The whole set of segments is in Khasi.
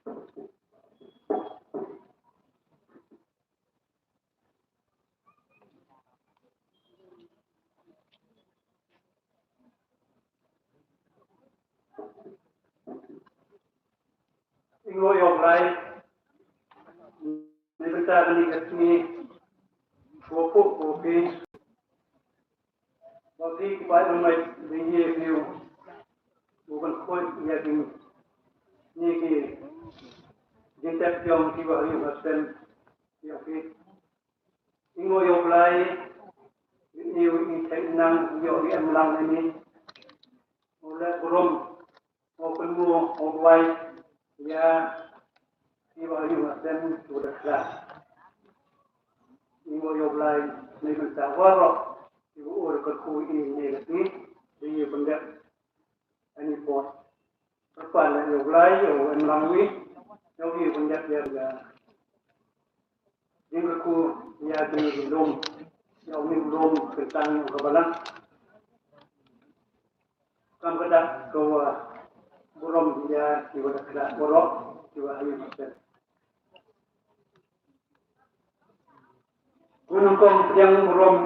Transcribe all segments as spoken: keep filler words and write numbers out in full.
Ïa u ïoh Blai, na ka bynta kane ka sngi, ko ko ko ki, ba ki ki bai mai, ba ïa ki u ban khuid ïa ki, ne ki jingtep jong ki ba ïoh hasem ïa ki. Ïa u ïoh Blai, ïa u ïa u nang ïoh ïa em lang ne ni. U leh burom, u kynmaw, u duwai ïa ki ba ïoh hasem u da khlad. Ïa u ïoh Blai, na ka bynta waroh ki ba u kyrkhu ïa ngi, ïa ki, ïa u pyndep. Ani por. Kyrpad ïa u Blai, ïa u em lang wi, ïa u ïa u pyndep ïa ka jingkyrkhu ïa kine ki lum, ïa une u lum kyntang ïa ka balang. Kam ka dak ka wa burom ïa ki wa da khlad baroh, ki wa ayu masen. Ngi nyngkong pdiang burom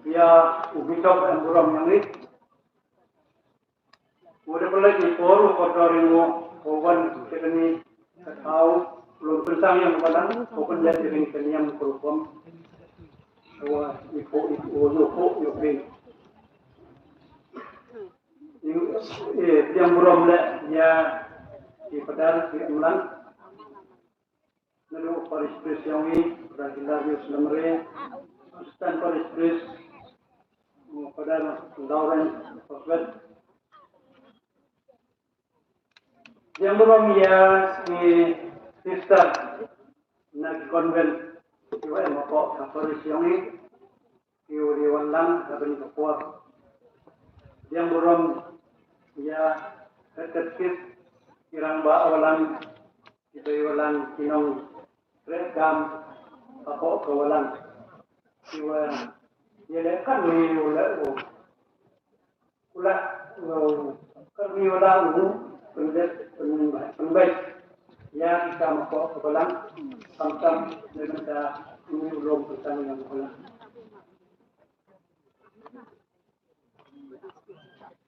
ïa u Bishop em burom ïa ngi. U da pynleit ïa por u kordor ïa u, u wan sha kane ka thaw, u long kyntang ïa u balang, u pynleit ïa kane ka niam ka rukom. U wa ïa u, ïa u, ïa u, ïa u. Ïa u, eh, pdiang burom leh ïa ki padar ki emlang. Naduh u Parish Priest jong ngi, Brother Hilarius Lamre, Assistant Parish Priest, u Father Lawrence Oswald. Pdiang burom ïa ki sister na ki convent, kiwa em hapoh ka parish jong ngi. Ki u dei wan lang ha kane ka por. Pdiang burom ïa ka katekist, ki rangbah Awlang, ki dei Awlang, ki nongtrei kam hapoh ka Awlang. Kiwa ïaleh katni u leh u, u leh u katni u leh u pyndep, pynbeit ïa ki kam hapoh ka Balang, khamtam na ka bynta u lum ka tang ïa ka Balang.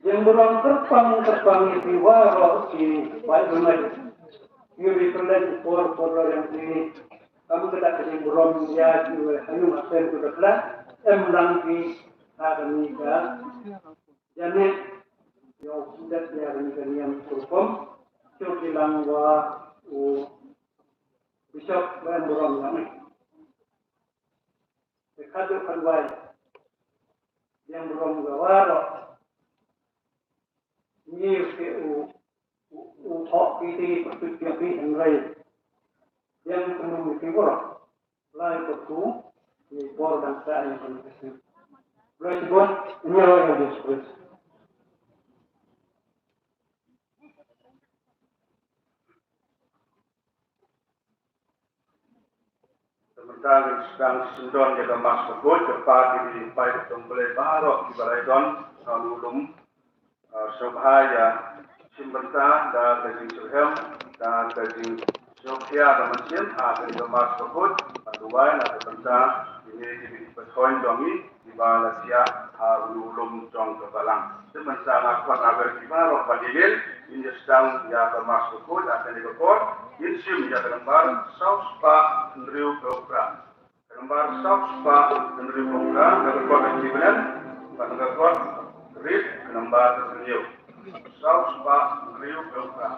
Jingburom kyrpang kyrpang ïa phi waroh ki paid bangeit. Ïa phi pyrleng por por ïa phi. Kam kata ka jingburom ïa phi ha ïing ha sem, to da khlad em lang phi ha kane ka janmiet. Ïa u sngewthuh ïa kane ka niam ka rukom. Sngewthuh lang wa u Bishop ba em burom ïa ngi. Te khadduh khadwai, biang burom ga waroh. Ngi ke u, u, u thok ki ti pyrtuit biang ki hynrei biang kynum ki waroh. Lai pyrtu ni bor dang sa ïa kan kasi. Lai bor, ngi ro ïa Jesus Christ. Te mynta ngin sdang sngewdon ïa ka Mass bakhuid, kyrpad ïa ki paid jong U Blei baroh kiba la ïadon ha u lum, ah, sngewbha ïa shim bynta da ka jingsngewsih, da ka jingsngewkhia ka mynsiem ha kane ka Mass bakhuid, bad duwai na ka bynta ïa kine kiba thoiñ jong ngi. Kiba la thiah ha u lum jong ka Balang. Te mynta nga khot na ber ki baroh ban ïa ngin ïa sdang ïa ka Mass bakhuid ha kane ka por. Ngin shim ïa ka nambar saw spah hynriewphew phra. Ka nambar saw spah hynriewphew phra, ka khot na ki bneng, bad ka khot rit, ka nambar ka hynñiew. Saw spah hynriewphew phra.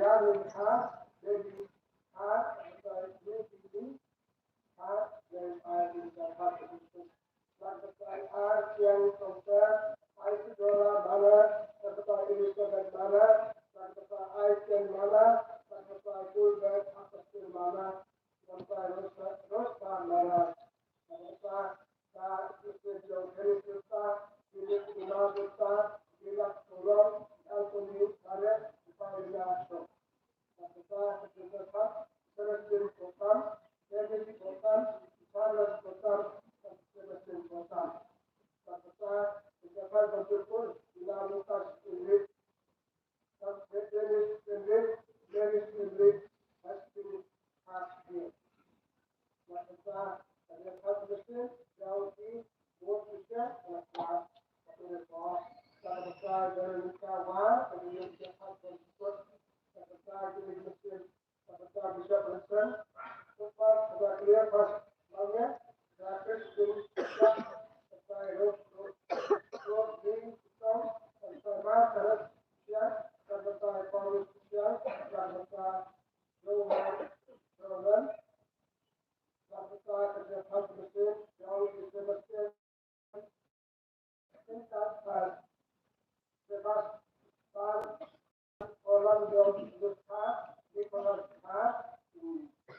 Armin Kha, Devi Kha, Devi Kha, Devi Kha, Devi Kha, Devi Kha, Siang Tongfer, Isidora Mana, Elizabeth Mana, Aiken Mana, Gilbert Augustine Mana, Rosa, Rosa Mana, Rosa, Sa, Joseph Joe, Dennis Gupta, Philip Kumar Gupta, Dilak Tolong, Anthony Barret, Paulina Shaw. Dr. Christopher Celestine Gautam, David Gautam, Charles Gautam, Celestine Gautam. Dr. Christopher Banjurpur, Ina Lucas Enric, Dennis Enric, Dennis Enric, Justin Hasbi. Dr. Christopher Celestine, Jauti, Bor Christian, Dr. Dr. Veronica Wa, Dr. Dr. Jimmy Christian, Dr. Bishop Hansen, Dr. Cleopas Mangya, Rakesh Singh, Dr. Ro-, Ro-, Rodney Song, Dr. Mark Harris Siang, Dr. Paulus Siang, Dr. Rowan Rowan, Dr. Kajapal Hussein, John Sebastian, Sebastian Orlando Lutha, Nicholas Kha,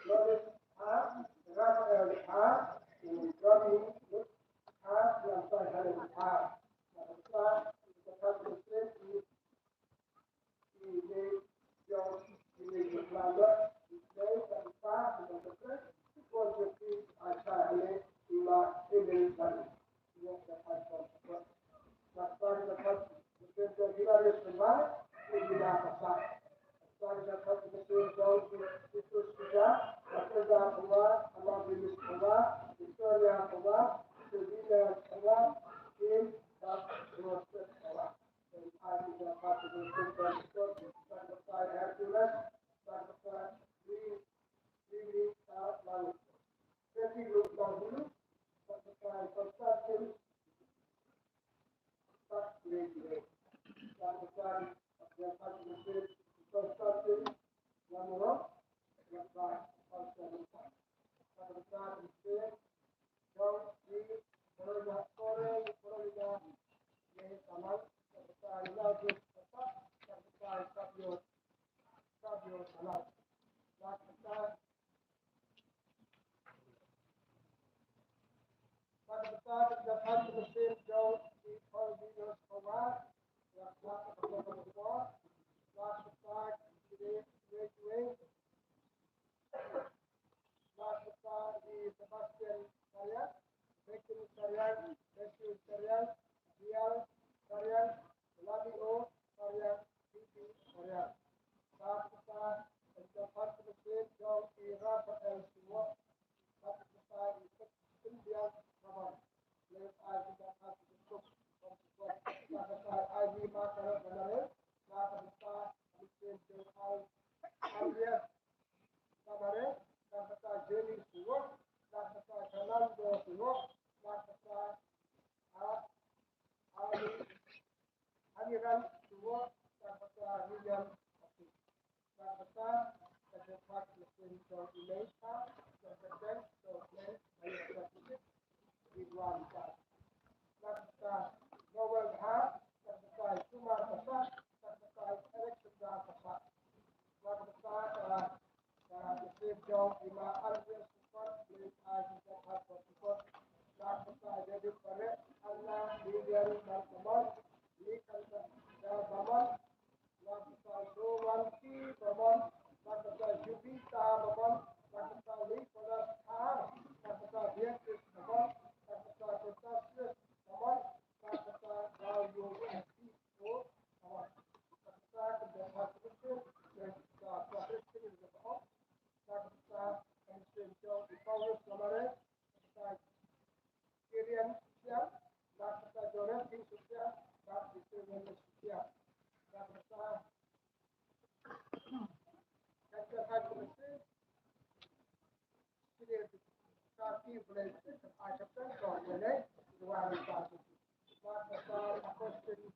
Lois Kha, Raphael Kha, Johnny Kha, Lamsai Helen Kha. Dr. Kajapal Hussein, Sebastian Karya, Becky Karya, Matthew Karya, Dial Karya, Lamio Karya, Bibi Karya. Bad kata, ka jingpynpaw jong i Raphael Suwok, bad kata i Pynbiang Ramon. Leh ai kita ka jingpynpaw, bad kata ai di ma ka Ramon, bad kata i Pynbiang Ramon. Kamare, Dakta Jenny Suwok, Dakta Fernando Suwok, Dakta A-, Ali, Aliran Suwok, Dakta William Ati. Dakta Kajepat Mesin Jong Ileita, Dakta Jeng Jong Ileita, Ridwan Shah. Dakta Noel Bha, Dakta Juma Kasa, Dakta Alexander Kasa. Dakta, ah, ah, Joseph Jong Ima Andrew Sukot, Lin Ai Joseph Harper Sukot. Dakta David Pare, Anna Lilian Markamon, Nikanda Bamon, Dakta Rowan T Bamon, Dakta Jubita Bamon, Dakta Nicholas R, Dakta Beatrice Bamon, Dakta Protasius Bamon, Dakta Dario S P O Bamon, Dakta Kedempat Rusin, Dakta Protasius Bamon, Dakta Henry John Paulus Lamare, Dakta Kirian Siang, Dakta Jonas King Susia, Dakta Susia, Dakta Kata Kata Mesti, Kirian Kati Belai Kata Kata Kata Belai Luar Biasa. Dakta Agustin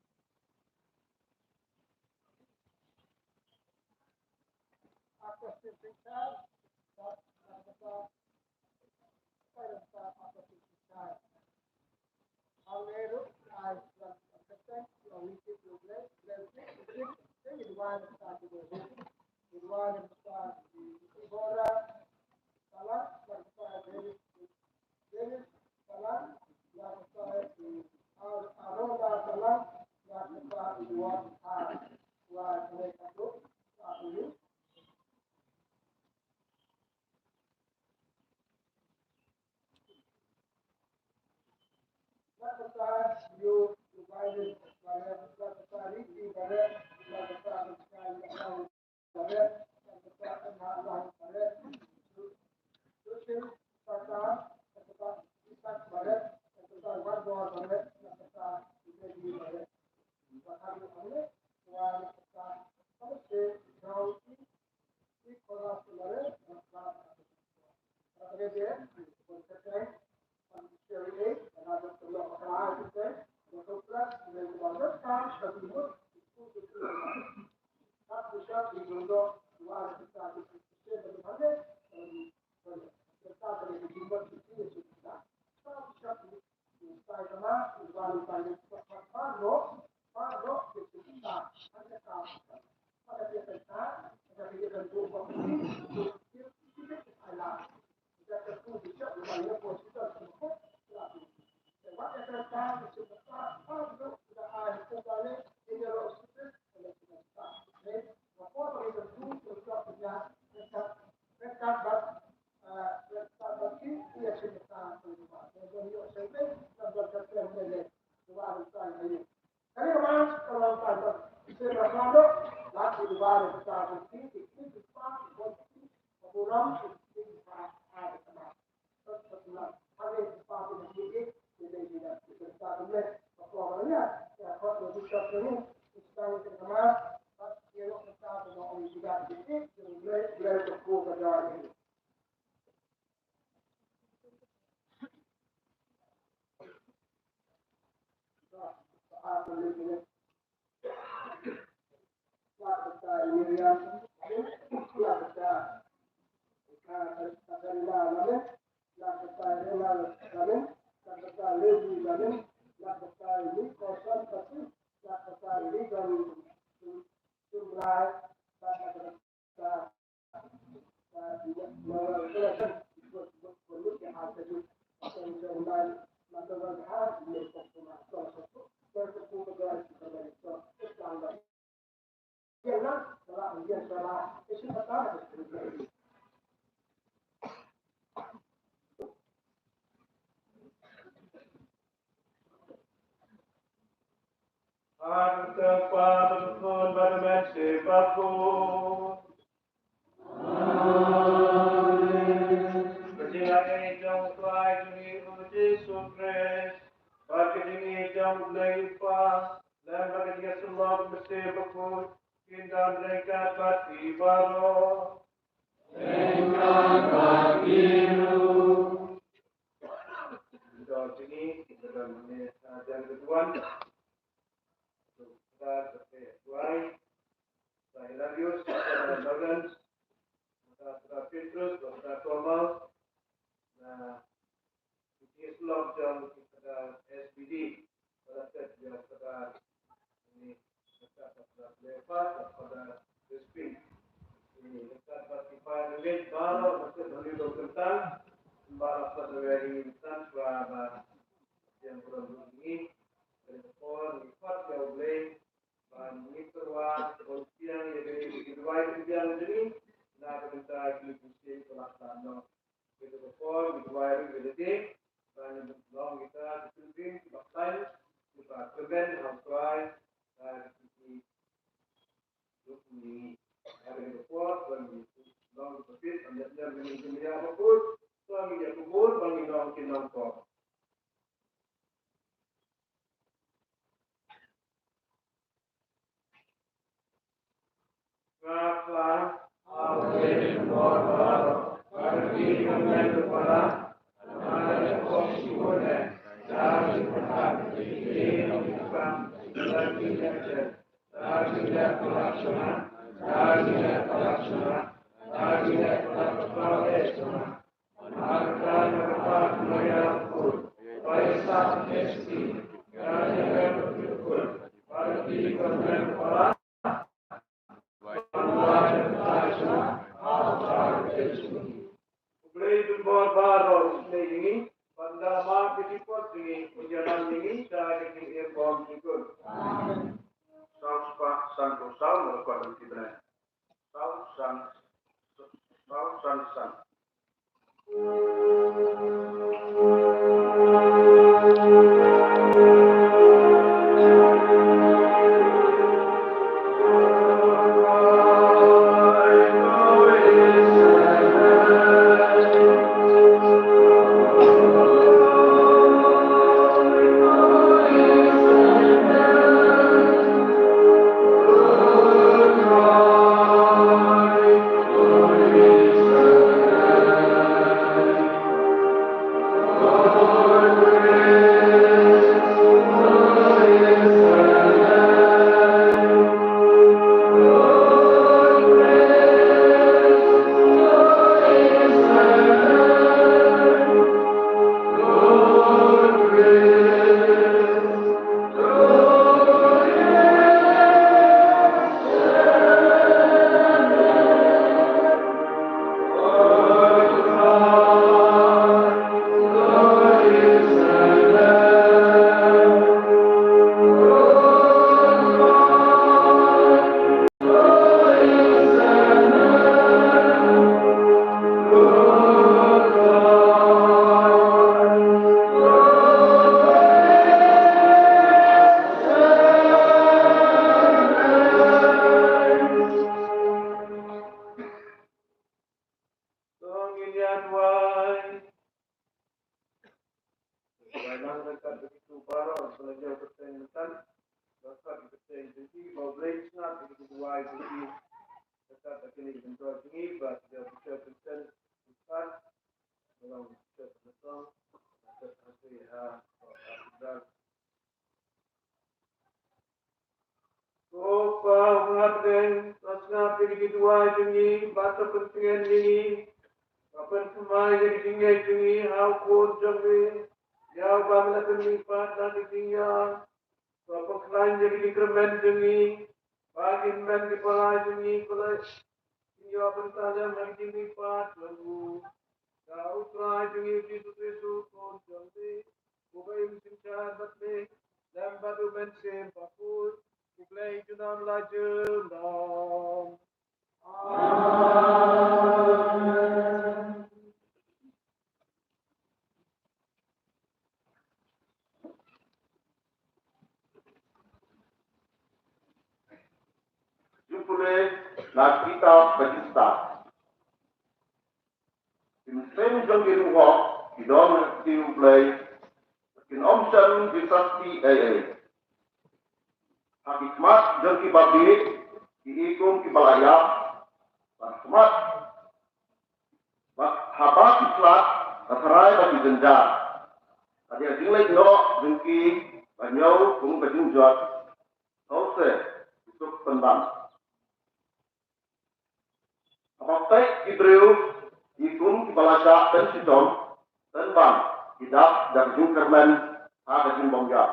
Ante pa betul pada mesti baku. Amen. Ka jingïaid jong u Trai jong ngi u Jisu Khrist, bad ka jingïeit jong u Blei u Kpa, lem bad ka jingïasyllok mesti baku, kin don ryngkat bad phi baroh. Ryngkat bad phi ruh. Kita sini, kita dah mula, ah, jam kedua. Kita, kita tuai. Kita Hilarius, kita Lawrence, kita, kita Petrus, kita Thomas. Nah, kita selok jam kita S B D. Pada set dia pada ini, kita pada lepas, pada Crispin. Ini kita pada tipai duit, baru masuk beli dua kentang, baru pada wedding insan, suara yang kurang ini, dan kepon, lipat dia boleh, ban ngi tyrwa, ban piang ïa kane ka jingduwai ka biang jong ngi, na ka bynta ki Khristan ba la khlad noh. Kita ka por ngi duwai ruh ïa lade, ban ïa ban long kita ki Khristan kiba khlaiñ, kiba kyrmen ha U Trai, ha ki Khristan ruh ngi. Ha kane ka por ban ngi long kiba fit, ban ïa ïa ngi ngi ïa ba kut, ban ngi ïa kubur, ban ngi long ki nongpop. U Blei un bor baroh ïa ngi, ban da ma ki jingpot jong ngi, un ïalam ïa ngi da ka jingim bymjukut. Amen. Salm spah sanphew saw, na ka dkhot kaba nyngkong. Salm san, Salm san san. Dang ïa duwai. Duwai lang ryngkat bad kito baroh ba la ïoh kyrteng mynta. Ryngkat bad kyrteng jong ki, ba U Blei un sngap ïa ki duwai jong ki. Ryngkat bad kine ki myntoi jong ngi, ba ki ïoh kyrteng mynta. Ba long kyrteng mynta. Kyrteng ha, ha, ha, Ko Pa uba ha bneng, to sngap ïa ki duwai jong ngi, bad to pyntngen ïa ngi, bad pynthymmai ïa ki jingngeit jong ngi ha u Khun jong me, ïa uba me la pynmihpat na ka jingïap, to pynkhlaiñ ïa ki jingkyrmen jong ngi, ba kin hynmen ki para jong ngi, ba la kin ïoh bynta lem ha ka jingmihpat jong u. Da u Trai jong ngi u Jisu Khrist u Khun jong me, uba im synshar bad me, lem bad u Mynsiem Bakhuid, U Blei junom la junom. Amen. Jingpule na ka kitab ka jingstad. Ki mynsiem jong ki riewhok ki don ha kti U Blei, kin ym shem jingsati ei ei. Ha ki khmat jong kiba bieit ki i kum kiba la ïap, bad khmat, bad haba ki khlad ka tharai ba ki jynjar. Ka dei ka jingleit noh jong ki ba ñiew kum ka jingjot, sawse ki suk pynban. Haba peit ki briew ki kum kiba la shah pynshitom pynban, ki dap da ka jingkyrmen ha ka jingbymïap.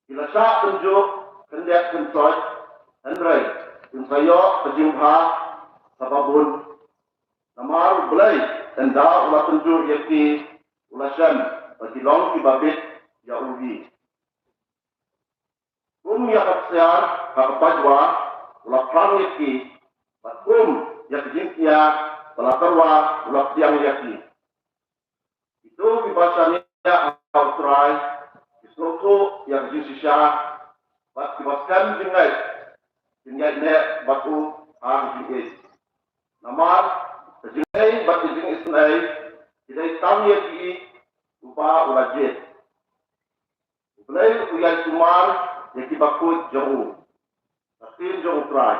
Ki la shah pynjuh khyndiat khynsoit, hynrei kin sa ïoh ka jingbha kaba bun. Namar U Blei ynda u la pynjuh ïa ki, u la shem ba ki long kiba bit ïa u hi. Kum ïa ka ksiar ha ka pajwa u la phrang ïa ki, bad kum ïa ka jingkñia ba la tyrwa u la pdiang ïa ki. Kito kiba shaniah ha U Trai ki sngewthuh ïa ka jingshisha, bad kiba skhem jingngeit kin ïaineh bad u ha ka jingïeit. Namar ka jingai bad ka jingisynei ki dei tang ïa ki uba u la jied. U Blei u ïai sumar ïa ki bakhuid jong u. Ka ktien jong U Trai.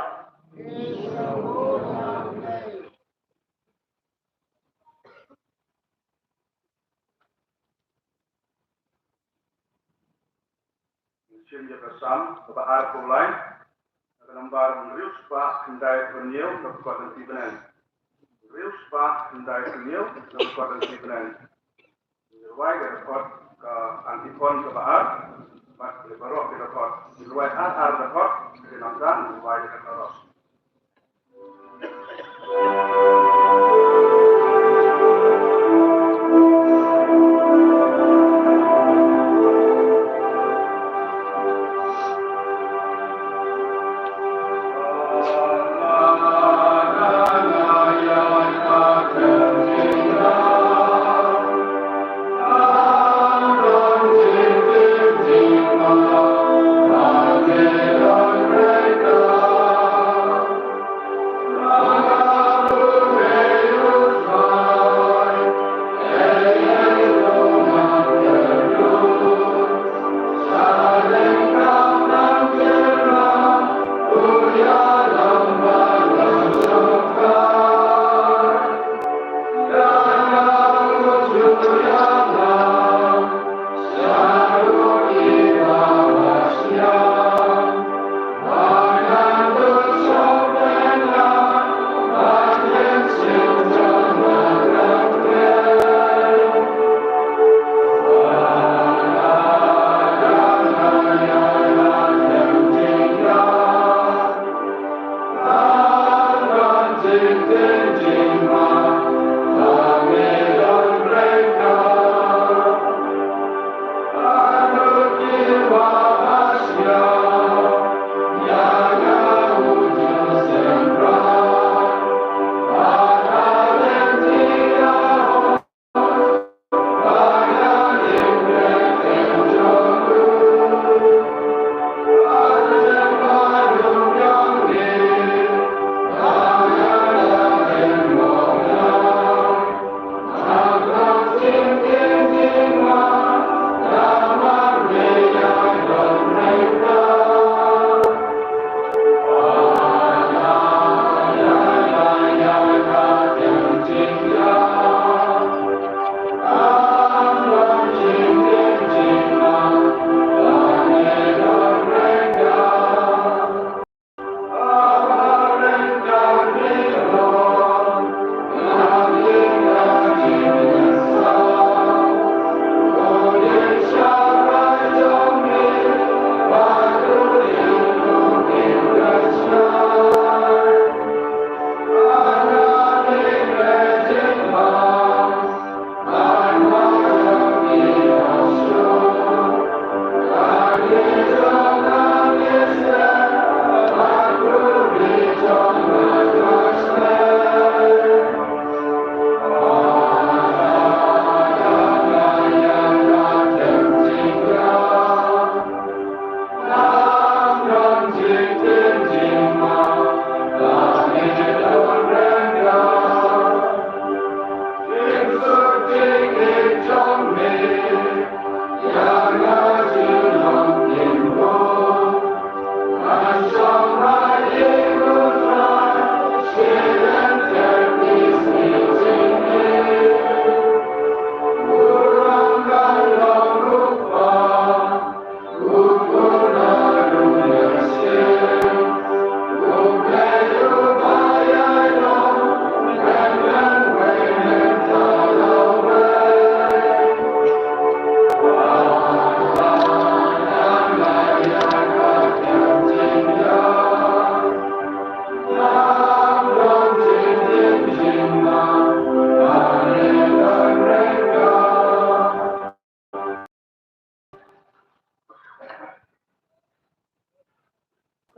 Shim ïa ka Salm kaba arphew lai, na ka nambar hynriew spah khyndai phew hynñiew, na ka kot lynti bneng. Hynriew spah khyndai hynñiew, lyngkot Anti Bneng. Ngi rwai ka dkhot ka Anti Bneng kaba ar, bad baroh ki dkhot. Ngi rwai ar ar dkhot, ki nongdang, ngi rwai ka dkhot.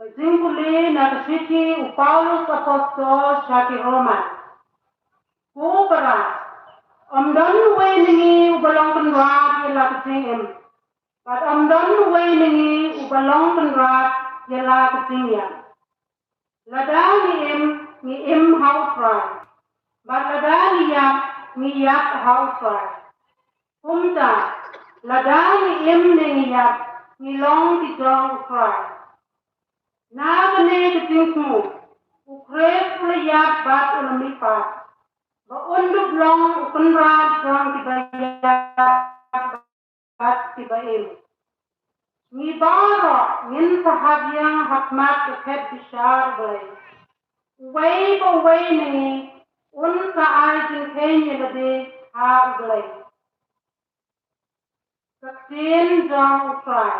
Ka jingpule na ka shithi u Paulus Apostol sha ki Roma. Ko para, ym don uwei na ngi uba long kynrad ïa la ka jingim, bad ym don uwei na ngi uba long kynrad ïa la ka jingïap. Lada ngi im, ngi im ha u Trai. Bad lada ngi ïap, ngi ïap ha u Trai. Kumta, lada ngi im ne ngi ïap, ngi long ki jong u Trai. Na kane ka jingsngew, u Khrist u la ïap bad u la mihpat, ba un dup long u Kynrad jong kiba ïap bad kiba im. Ngi baroh ngin sa hap ïeng ha khmat ka khet bishar U Blei. Uwei pa uwei na ngi Un sa ai jingkheiñ ïa lade ha U Blei. Ka ktien jong U Trai.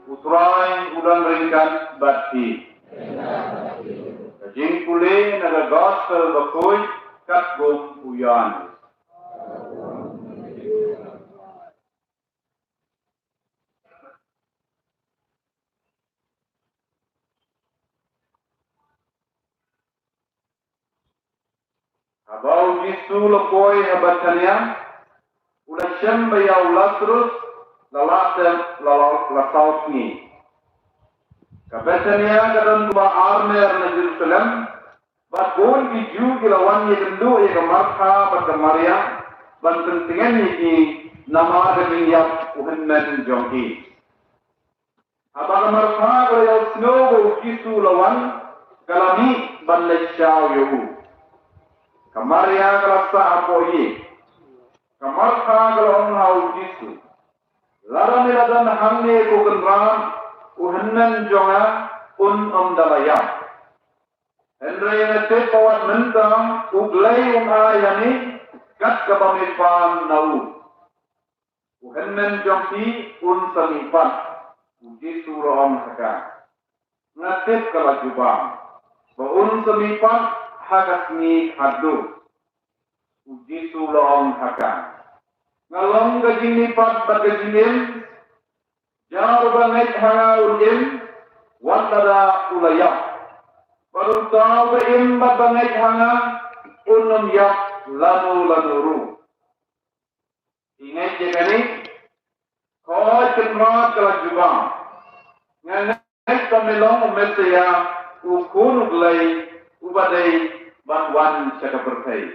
U Trai u don ryngkat bad phi. Ka jingpule na ka Gospel bakhuid katkum u Ïoannis. Haba u Jisu u la poi ha Bethania, u la shem ba ïa u Lasarus la lah tep la, la, la saw sngi. Ka Bethania ka don kumba ar mer na Jerusalem, bad bun ki Jiw ki la wan ïakynduh ïa ka Martha bad ka Maria, ban pyntngen ïa ki namar ka jingïap u hynmen jong ki. Haba ka Martha ka la ïohsngew ba u Jisu u la wan, ka la mih ban leit shaw ïa u. Ka Maria ka la sah hapoh ïing. Ka Martha ka la ong ha u Jisu, "Lada me la don hangne, ko Kynrad, u hynmen jong nga un ym da la ïap. Hynrei nga tip ba wat mynta U Blei un ai hangne kat kaba me pan na u. U hynmen jong phi un sa mih pat." U Jisu u la ong ha ka, "Nga tip," ka la jubab, "ba un sa mih pat ha ka sngi khatduh." U Jisu u la ong ha ka, "Nga long ka jingmihpat bad ka jingim. Jar uba ngeit ha nga un im, wat lada u la ïap. Bad uta uba im bad ba ngeit ha nga, un ym ïap lano lano ruh." "Phi ngeit ïa kane?" "Hooid Kynrad," ka la jubab. "Nga ngeit ba me long u Messaïah, u Khun u Blei, uba dei ban wan sha ka pyrthei."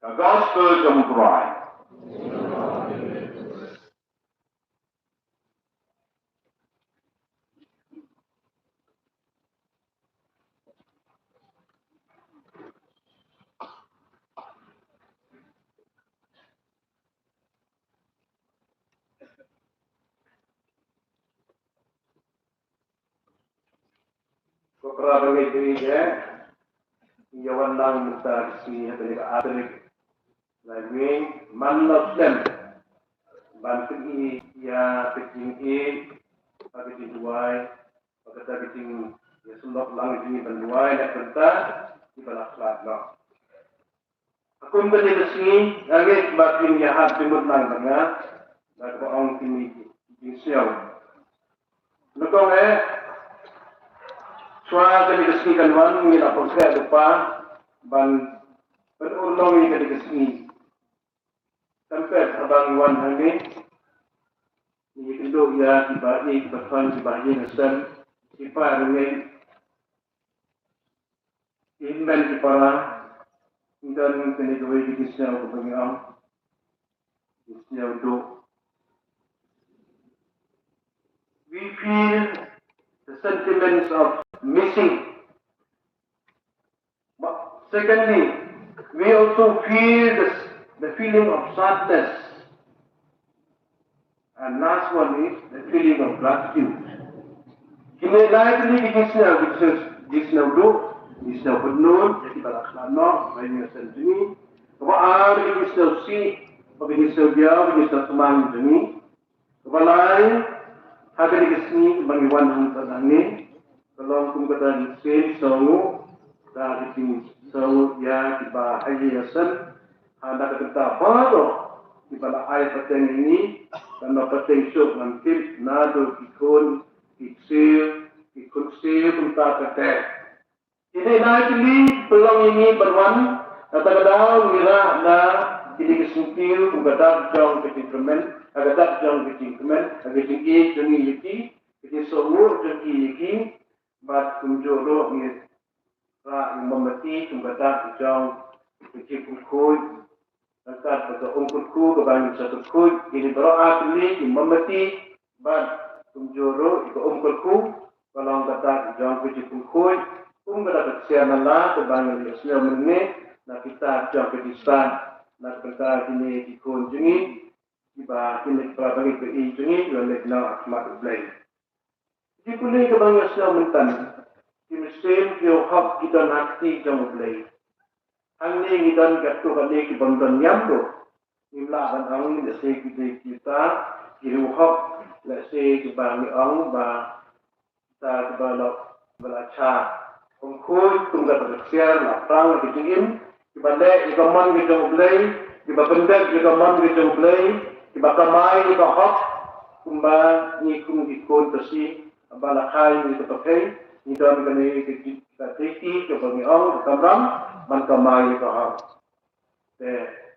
Ka Gospel jong U Trai. Ko para bangeit, ïa wan lang mynta ka sngi ha kane ka ar tarik Laimi, man la slem ban pyni ïa ka jingïeit, ka jingduwai, ka jingïasyllok lang jingïeit ban duwai na ka bynta kiba la khlad noh. Kum kane ka sngi, nga ngeit ba phin ïahap jingmut lang bad nga, da kaba ong kine ki jingsngew. Nyngkong eh, shuwa kane ka sngi kan wan, ngi la pynkhreh lypa ban pynurlong ïa kane ka sngi. Kan pep haba ngi wan hangne, ngi kynduh ïa kiba ïeit, kiba thon, kiba ïeit, ki para bangeit, ki hynmen ki para, ngi don kane kawei ka jingsngew kaba ngi ong, jingsngew duh. We feel the sentiments of missing. Secondly, We also feel the, the feeling of sadness. And last one is the feeling of gratitude. Kine lai tylli ki jingsngew, ki jingsngew, ki jingsngew duh, ki jingsngew kynnoh, ïa kiba la khlad noh, ba ïa shen jong ngi. Kaba ar ki jingsngew sih, ba ki jingsngew diaw, ki jingsngew thymmai jong ngi. Kaba lai, ha kane ka sngi ba ngi wan hangta hangne, ka long kum kata ka jingsngew, da ka jingsngew ïa kiba ha ïing ha sem, ha na ka bynta baroh kiba la ai pateng ïa ngi, kano pateng shuh ngan tip, naduh ki khun, ki ksiew, ki khun ksiew, kumta pat. Kine na kine pynlong ïa ngi ban wan, kata ka daw ngi rah na kine ki syntiew, kum ka dak jong ka jingkyrmen, ka dak jong ka jingkmen, ka jingïeit jong ngi ïa ki, ka jingsngew jong ngi ïa ki, bad kumjuh ruh ngi rah ngi mombati, kum ka dak jong ka jingkyrkhu, Ryngkat bad ka um kyrkhu kaba ngin sa kyrkhu, kine baroh ar tylli ki mombati bad kumjuh ruh ïa ka um kyrkhu, ka long kata ka jong ka jingkyrkhu, um kata ka ksiar na la kaba ngin ïa sngewthuh mynne na kita jong ka jingstad, na ka bynta kine ki khun jong ngi, kiba kine ki para bangeit ba ïeit jong ngi, kiba leit noh ha khmat U Blei. Ki pule kaba ngi ïohsngew mynta, ki mynsiem ki hok ki don ha kti jong U Blei. Hangne ngi don katto katne ki bym don niam ruh. Ngim lah ban ong lehse ki dei kita ki riewhok, lehse kiba ngi ong ba kita kiba la, ba la cha. Kum khuid kum ka ksiar la prang ki jingim, kiba leh ïa ka mon ka jong U Blei, kiba pyndep ïa ka mon ka jong U Blei, kiba kamai ïa ka hok, kumba ngi kum ki khun Khasi ba la kha ïa ka pyrthei, ngi don kane ka jingkyrkhu kaba ngi ong ka kamram ban kamai ïa ka hok. Te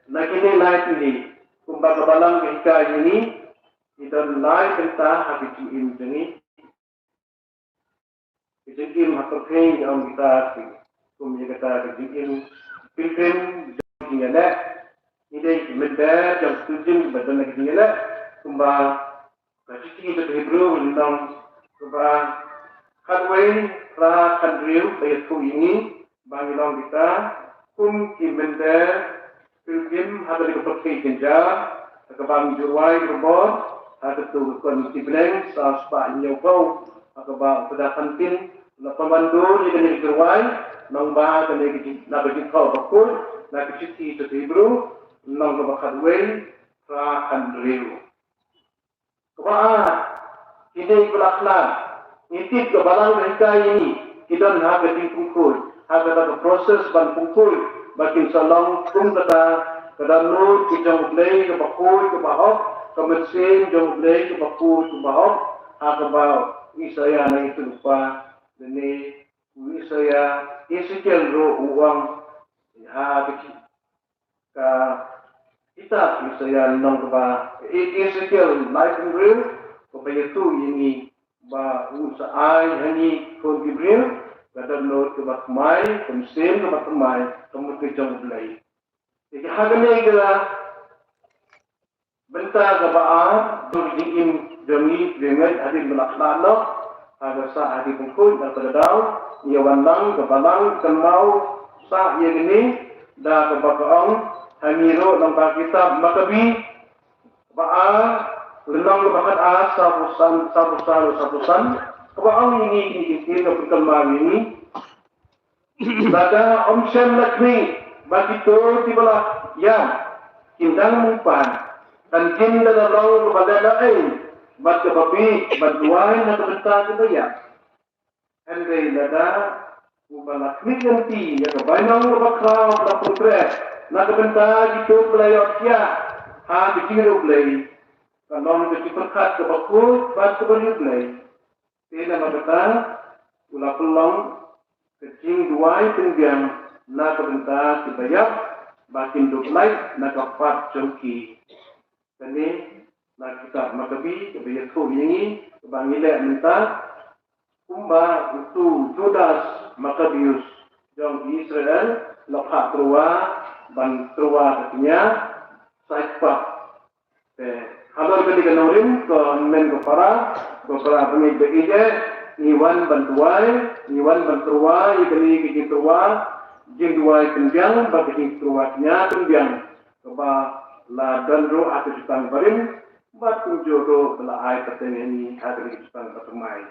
na kine lai tylli, kumba ka Balang ka hikai ïa ngi, ngi don lai bynta ha ka jingim jong ngi. Ka jingim ha pyrthei ngi ong kita, kum ïa kata ka jingim pilgrim jong ka jingïaleh. Ngi dei ki mynder jong ka jingim ba don ka jingïaleh, kumba ka shithi jong ka Hebru lynnong kaba khatwei, phra, khathynriew ka ïathuh ïa ngi ba ngi long kita kum ki mynder pilgrim ha kane ka pyrthei jynjar, ha kaba ngi ju rwai ka bor ha kato ka kon ki bneng saw spah hynñiewphew, ha kaba u Phadar Kynthei u la pynwandur ïa kane ka jingrwai, nongba kane ka jing, na ka Jingthoh Bakhuid, na ka shithi jong ka Hebru, lynnong kaba khatwei, phra, khathynriew. Kaba ar, kine kiba la khlad, ngi tip ka Balang ka hikai ïa ngi, ki don ha ka jingpynkhuid, ha kata ka process ban pynkhuid, ba kin sa long kum kata ka dohnud ka jong U Blei kaba khuid kaba hok, ka mynsiem jong U Blei kaba khuid kaba hok, ha kaba u Isaïah na ïathuh lypa, lane u Isaïah, Esekiel ruh u ong, ha ka jing, ka kitab Isaïah lynnong kaba, E-, Esekiel lai phew hynriew, kaba ïathuh ïa ngi ba u sa ai ha ngi khun ki briew ka dohnud kaba thymmai, ka mynsiem kaba thymmai, ka mut ka jong U Blei. Te ha kane ka bynta kaba ar, jong ka jingim jong ngi, jingngeit hadien ba la khlad noh, ha ka sah hadien pynkhun, da kata ka daw ngi ïa wan lang, ka Balang kynmaw sah ïa kine, da kaba ka ong ha ngi ruh lyngba kitab Makabi, kaba ar, lynnong kaba khatar, sawphew san, sawphew san, sawphew san, kaba ong ïa ngi, kine ki ktien ka pynkynmaw ïa ngi. Lada ym shym la khmih ba kito kiba la ïap kin dang mih pat, kan kin da la long kaba leh la ei bad kaba bieit ban duwai na ka bynta kiba ïap. Hynrei lada uba la khmih lynti ïa ka bainong kaba khraw ba la pyntreh na ka bynta kito kiba la ïoh thiah ha ka jingïarap U Blei, ka long ka jingpyrkhat kaba khuid bad kaba riewblei. Te namar kata u la pynlong ka jingduwai pynbiang na ka bynta kiba ïap ba kin duh lait na ka pap jong ki. Kane na kitab Makabi kaba ïathuh ïa ngi kaba ngi leh mynta, kumba utu Judas Maccabeus jong ki Israel la phah tyrwa ban tyrwa ka kñia, sa ïa pap. Te halor kane ka nongrim, ko hynmen ko para, ko para bangeit ba ïeit, ngi wan ban duwai, ngi wan ban tyrwa ïa kane ka jingtyrwa, jingduwai pynbiang bad ka jingthmu ïa pynbiang kaba la don ruh ha ka jutang barim bad kumjuh ruh ba la ai pateng ïa ngi ha ka jutang bathymmai.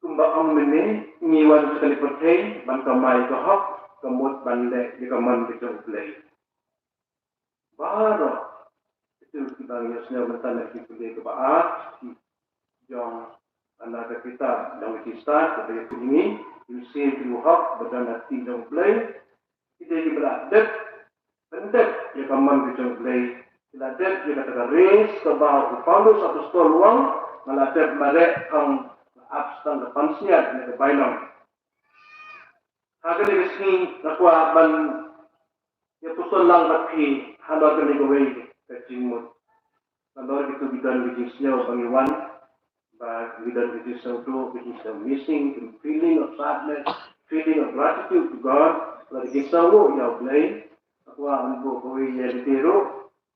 Kumba ong mynne, ngi wan sha kane ka pyrthei ban kamai ka hok, ka mut ban leh ïa ka mon ka jong U Blei. Baroh kito kiba ngi ïohsngew mynta na ki pule kaba ar, ki jong ana ka kitab jong ki stad kaba ïathuh ïa ngi, ïa u sien u hok ba don ha kti jong U Blei. Ki dei kiba la dep pyndep ïa ka mon ka jong U Blei. Ki la dep ïa kata ka race kaba u Paulus apostol u ong, nga la dep mareh tang nga ap tang ka pansngiat ne ka bainong. Ha kane ka sngi nga kwah ban ïa pyrshang lang bad phi halor kane kawei ka jingmut. Halor kito ki don ka jingsngew ba ngi wan, ba ngi don ka jingsngew duh, ka jingsngew missing, ka feeling of sadness, feeling of gratitude to God, la ka jingsngew ïa U Blei. Nga kwah ban buh kawei ïa lade ruh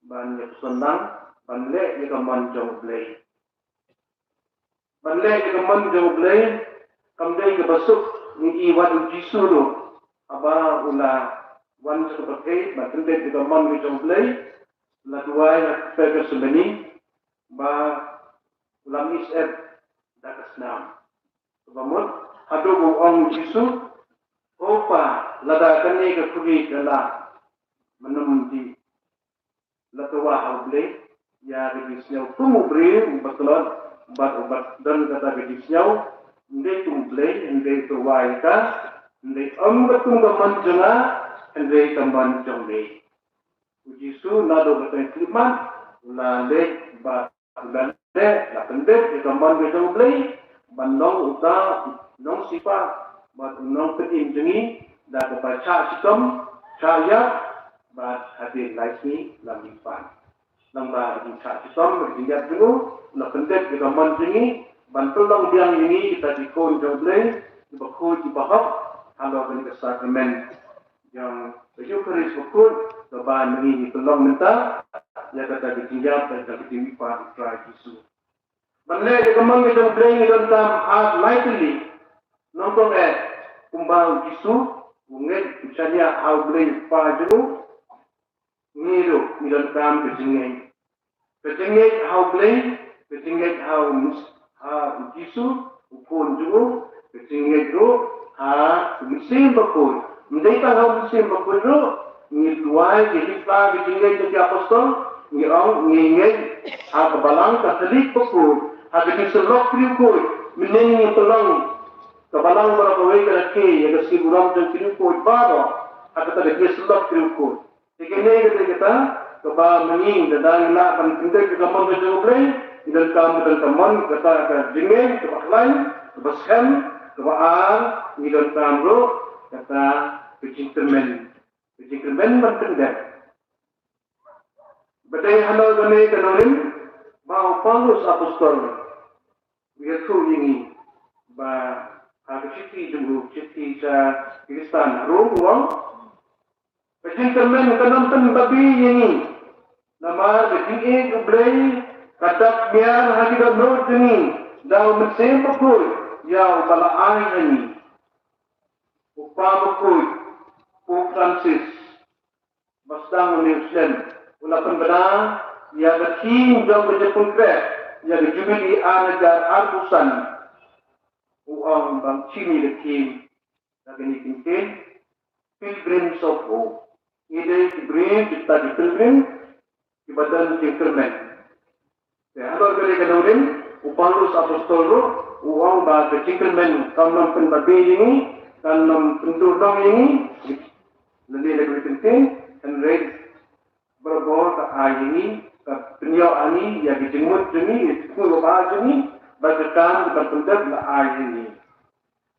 ban ïa pyrshang lang ban leh ïa ka mon jong U Blei. Ban leh ïa ka mon jong U Blei kam dei kaba suk. Ngi i wat U Jisu ruh haba u la wan sha ka pyrthei ban pyndep ïa ka mon ka jong U Blei, la duwai ha ka Gethsemane ba u la mih syep da ka snam. Kaba mut haduh ba u ong U Jisu, "Ko Pa, lada kane ka khuri ka lah, mynta mynta la twa ha U Blei." Ïa ka jingsngew kum u briew uba tlot bad uba don kata ka jingsngew, hynrei kum U Blei, hynrei twa ïa ka, hynrei ym katkum ka mon jong nga, hynrei ka mon jong me. U Jisu naduh ba tang khyllipmat u la leit bad u la leh, la pyndep ïa ka mon ka jong U Blei ban long uta u nongsipa bad u nongpynim jong ngi da kaba shah shitom, shah ïap, bad hadien lai sngi la mihpat. Nangta ha ka jingshah shitom, ha ka jingïap jong u, la pyndep ïa ka mon jong ngi ban pynlong biang ïa ngi kita ki khun jong U Blei kiba khuid kiba hok halor kane ka sakramen jong ka Eukharist bakhuid kaba ngi pynlong mynta ïa kata ka jingïap bad ka jingmihpat U Trai Jisu. Ban leh ïa ka mon ka jong U Blei ngi donkam ar lai tylli. Nyngkong eh, kumba U Jisu u ngeit u shaniah ha U Blei U Kpa jong u, ngi ruh ngi donkam ka jingngeit. Ka jingngeit ha U Blei, ka jingngeit ha U Mus-, ha U Jisu, U Khun jong u, ka jingngeit ruh ha U Mynsiem Bakhuid. Ym dei tang ha U Mynsiem Bakhuid ruh, ngi duwai, ngi leh ka jingngeit jong ki apostol, ngi ong, ngi ngeit ha ka Balang Katholik bakhuid, ha ka jingsyllok briew khuid, mynnin ngi pynlong ka Balang baroh kawei ka rakhe ïa ka sngi burom jong ki briew khuid baroh ha kata ka jingsyllok briew khuid. Te kane ka dei kata kaba mynnin lada ngi lah ban pyndep ïa ka mon ka jong U Blei, ngi donkam, ngi donkam kata ka jingngeit kaba khlaiñ, kaba skhem, kaba ar, ngi donkam ruh kata ka jingkyrmen, ka jingkyrmen ban pyndep. Ba dei halor kane ka nongrim ba u Paulus apostol u ïathuh ïa ngi ba ha ka shithi jong u, shithi sha ki Khristan ha Rom u ong, ka jingkyrmen kan ym pynbabe ïa ngi. Namar ka jingïeit U Blei ka dap miar ha ki dohnud jong ngi da U Mynsiem Bakhuid ïa uba la ai ha ngi. U Kpa Bakhuid, Pope Francis, ba sdang une u snem, u la pynbna ïa ka theme jong ka jingpynkhreh ïa ka Jubili ar hajar arphew san. U ong ba ngi shim ïa ka theme da kine ki kyntien, Pilgrims of Hope. Ngi dei ki briew, kita ki pilgrim, kiba don jingkyrmen. Te halor kane ka nongrim, u Paulus apostol ruh u ong ba ka jingkyrmen kan ym pynbabe ïa ngi, kan ym pyndurnong ïa ngi. Lane da kawei ka kyntien, hynrei barabor ka ai ïa ngi, ka pynïoh ïa ngi ïa ka jingmut jong ngi, ïa ka jingmut jong ngi, bad ka kam kaba pyndep la ai ïa ngi.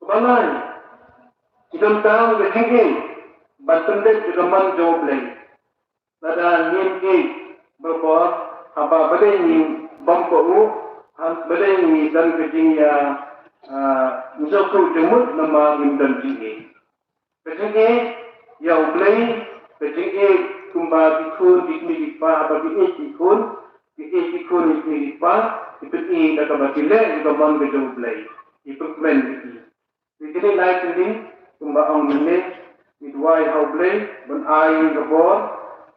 Kaba lai, ngi donkam ka jingïeit ban pyndep ïa ka mon jong U Blei. Lada ngim ïeit barabor, haba balei ngi bam ka u, ha balei ngi don ka jingïa, ah, ngi sngewthuh jingmut namar ngim don jingïeit. Ka jingïeit ïa U Blei, ka jingïeit kumba ki khun ki kmie ki kpa, haba ki ïeit ki khun, ki ïeit ki khun ki kmie ki kpa, ki pyni da kaba ki leh ïa ka mon ka jong U Blei. ki pynmen ïa ki. Te kine lai tylli kumba ong mynne, ngi duwai ha U Blei ban ai ïa ka bor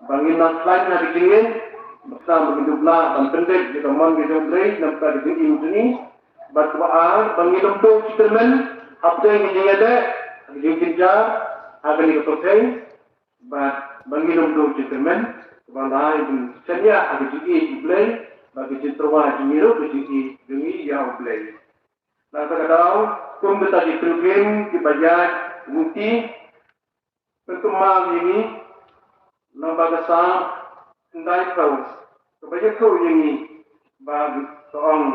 ba ngin nang khlaiñ na ka jingngeit, ba khnang ba ngin dup lah ban pyndep ïa ka mon ka jong U Blei na ka bynta ka jingim jong ngi. Bad kaba ar, ba ngin ym duh jingkyrmen hapdeng ka jingïaleh, ka jingjynjar ha kane ka pyrthei. Bad ba ngin ym duh jingkyrmen, kaba lai ban shaniah ha ka jingïeit U Blei, bad ka jingtyrwa jong ngi ruh ka jingïeit jong ngi ïa U Blei. Nangta ka daw, kum kita ki pilgrim kiba ïaid lynti, pynkynmaw ïa ngi lyngba ka Salm khyndai phew, kaba ïathuh ïa ngi ba ka ong,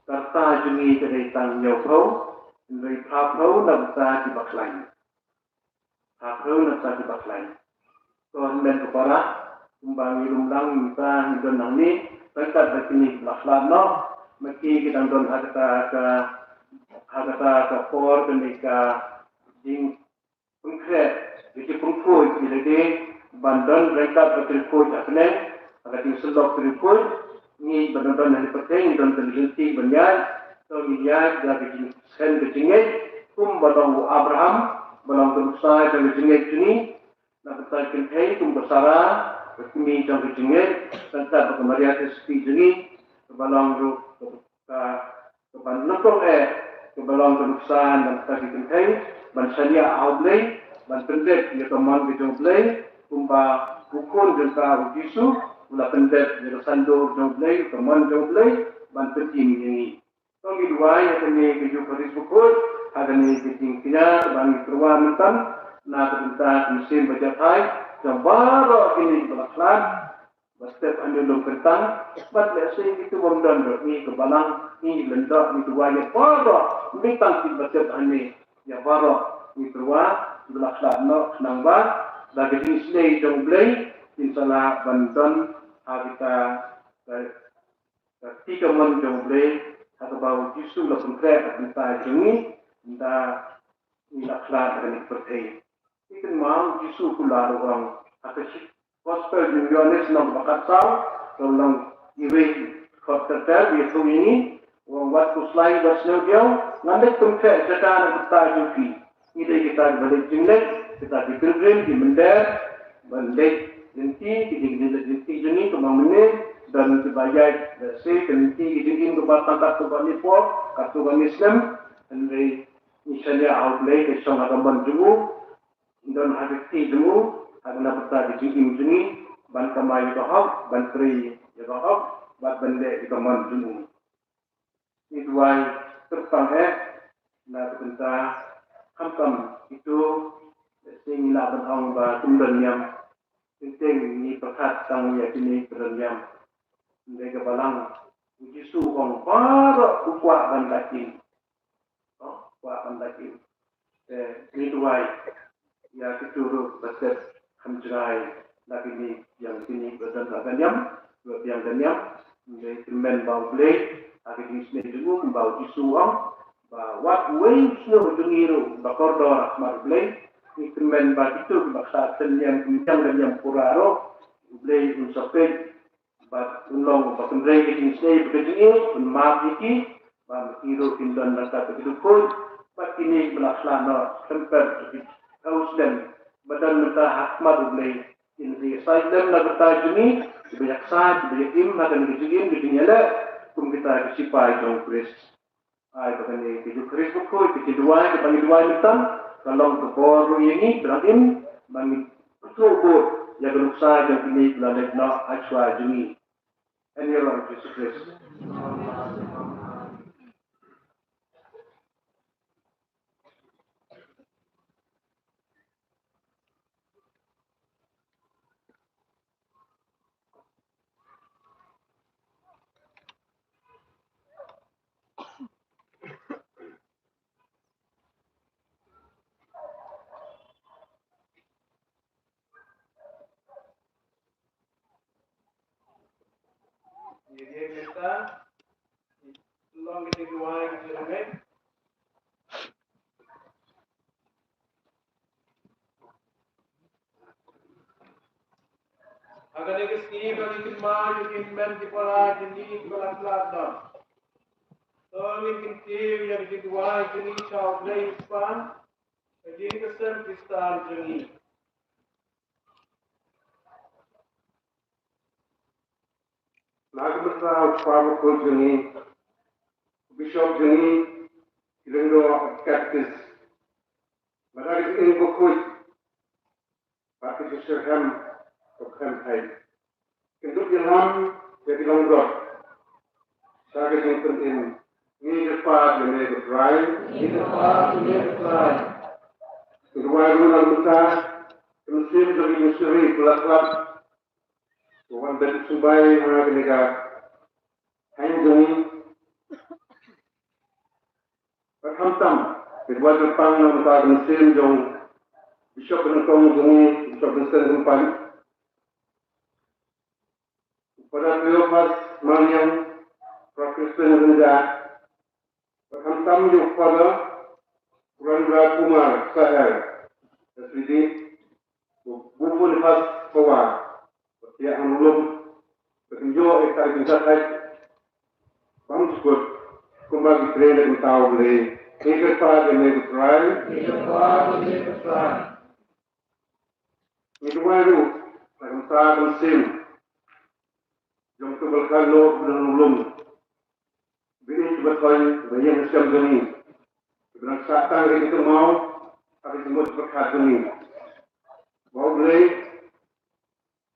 ka rta jong ngi ka dei tang hynñiew phew, hynrei pha phew na bynta kiba khlaiñ. Pha phew na bynta kiba khlaiñ. To hynmen ko para, kumba ngi lum lang mynta ngi don hangne, ryngkat bad kine kiba la khlad noh, ma ki ki dang don ha kata ka, ha kata ka por kane ka jingpynkhreh, ka jingpynkhuid, ki la dei ban don ryngkat bad ki riewkhuid ha bneng, ha ka jingsyllok ki riewkhuid, ngi ba don don ha ka pyrthei ngi don ka lynti ban ïaid, to ngin ïaid da ka jingkren ka jingngeit, kumba long u Abraham, ba long ka nuksa jong ka jingngeit jong ngi, na ka bynta ka kynthei kum ka Sara, ka kmie jong ka jingngeit, ryngkat bad ka Maria ka sophi jong ngi, kaba long ruh ka, kaba nyngkong eh, kaba long ka nuksa na ka bynta ka kynthei, ban shaniah ha U Blei, ban pyndep ïa ka mon ka jong U Blei, kumba u khun jong ka u Jisu, u la pyndep ïa ka sanduk jong U Blei, ka mon jong U Blei, ban pynim ïa ngi. To ngi duwai ha kane ka Ïukharist bakhuid, ha kane ka jingkñia, ba ngi tyrwa mynta, na ka bynta ka mynsiem ba jahthait, jong baroh kine kiba la khlad, ba step hangne lum kyntang, bad lehse kito bym don ruh ngi ka balang, ngi lyngdoh, ngi duwai ïa baroh, ym dei tang kiba step hangne, ïa baroh, ngi tyrwa, kiba la khlad noh, khnang ba, da ka jingisynei jong U Blei, kin sa lah ban don, ha kita, ka Ka kti kamon jong U Blei, ha kaba U Jisu u la pynkhreh ha ka bynta jong ngi, ynda ngi la khlad ha kane ka pyrthei. Ngi kynmaw U Jisu u la ong ha ka shi-, Gospel jong u Ïoannis lynnong ba khatsaw, ka lynnong iwei, dkhot khatar, u ïathuh ïa ngi, u ong wat khuslai, wat sngewdiaw, ngan leit pynkhreh jaka na ka bynta jong phi. Ngi dei kita kiba leit jingleit, kita ki pilgrim, ki mynder, ban leit lynti, ki jing-, leit lynti jong ngi, kumba mynne, don kiba ïaid, lehse, ka lynti ka jingim kaba tang katto katne por, katto katne snem, hynrei ngi shaniah ha U Blei ka shong ha ka mon jong u, don ha ka kti jong u, ha ka na bynta ka jingim jong ngi, ban kamai ïa ka hok, ban trei ïa ka hok, bad ban leh ïa ka mon jong u. Ngi duwai kyrpang eh na ka bynta khamtam kito, lehse ngi lah ban ong ba kim don niam. Teng teng ngi pyrkhat tang ïa kine ki don niam. Hynrei ka balang U Jisu u ong baroh u kwah ban lait im. Oh, u kwah ban lait im. Te ngi duwai ïa kito ruh ba step ha jngai na kine, ïa kine ba don ha ka niam, ba biang ka niam, ngi kyrmen ba U Blei ha ka jingsneng jong u, kumba U Jisu u ong ba wat uwei u snier jong ngi ruh ba kordor ha khmat U Blei. Ngi kyrmen ba kito kiba khlad tynniam, ki biang ka niam pura ruh, U Blei un sa peit bad un long ba kynrei ka jingsnei bad ka jingïeit, un map ïa ki, ba ma ki ruh kin don ryngkat bad ki riewkhuid, bad kine ba la khlad noh khlem pep ki phew snem ba don mynta ha khmat U Blei, kin ïa sai lem na ka bynta jong ngi, kiba ïaksaid, kiba ïa im ha kane ka jingim, ka jingïaleh, kum kita ki sipai jong U Khrist. Ai ba kane ka Ïukharist bakhuid, ka jingduwai kaba ngi duwai mynta, ka long ka bor ruh ïa ngi, ba nang im, ba ngi pyrthuh bud ïa ka nuksa jong kine kiba la leit noh ha shuwa jong ngi. Ha ka kyrteng U Jisu Khrist. Ïa, ïa, ïa, long ka jingduwai, ka jingduwai. Ha kane ka sngi ba ngi kynmaw ïa ki hynmen ki para, ki kmie kiba la khlad noh. To ngin kyntiew ïa ka jingduwai jong ngi sha U Blei U Kpa, ka jingïaseng Khristan jong ngi. Na ka bynta U Kpa Bakhuid jong ngi, u Bishop jong ngi, ki lyngdoh, ki katekist, bad ka jingim bakhuid, bad ka jingshitrhem kaba khlem thait. Kynduh ïalam ïa ki longbrot sha ka jingpynim. Ngi kyrpad ïa me ko Trai. Ngi kyrpad ïa me ko Trai. Ngi duwai ruh na ka bynta ka mynsiem jong ki missionary ba la khlad, ba wan beit symbai ha kane ka thaiñ jong ngi. Bad khamtam, ngi duwai kyrpang na ka bynta ka mynsiem jong u Bishop ba nyngkong jong ngi, Bishop Vincent Kynpait, u Father Cleopas Mariang, Father Crispin Rynjah, bad khamtam ïa u Father Purendra Kumar Saher, S V D, u Bishop Boniface Pawar, bad ïa u Hon Lum, ba kin ïoh ïa ka jingthait bymjukut kumba ki trei na ka bynta U Blei. Ngi kyrpad ïa me ko Trai. Ngi kyrpad ïa me ko Trai. Ngi duwai ruh na ka bynta ka mynsiem jong uto uba la khlad noh, ba don ha u lum, ba ïeit ba thoiñ, ba ïeng ha shem jong ngi, ba dang shah tang ka jingkynmaw ha ka jingmut jingpyrkhat jong ngi. Ba U Blei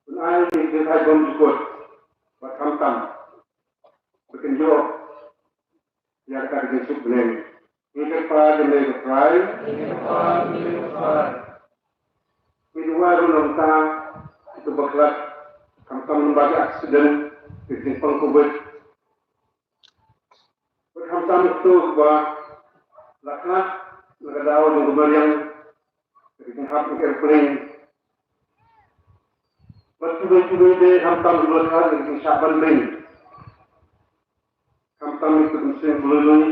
un ai ïa ka jingthait bymjukut, bad khamtam ba kin ïoh ïa kata ka jingsuk bneng. Ngi kyrpad ïa me ko Trai. Ngi kyrpad ïa me ko Trai. Ngi duwai ruh na ka bynta kito ba khlad, khamtam lyngba ki accident, ki jingpang Covid, bad khamtam kito ba la khlad na ka daw jong ka mariang, ka jinghap jong ka aeroplane, bad kiwei kiwei de khamtam kiba la khlad na ka jingshah ban leit, khamtam kito ki mynsiem ba lui lui,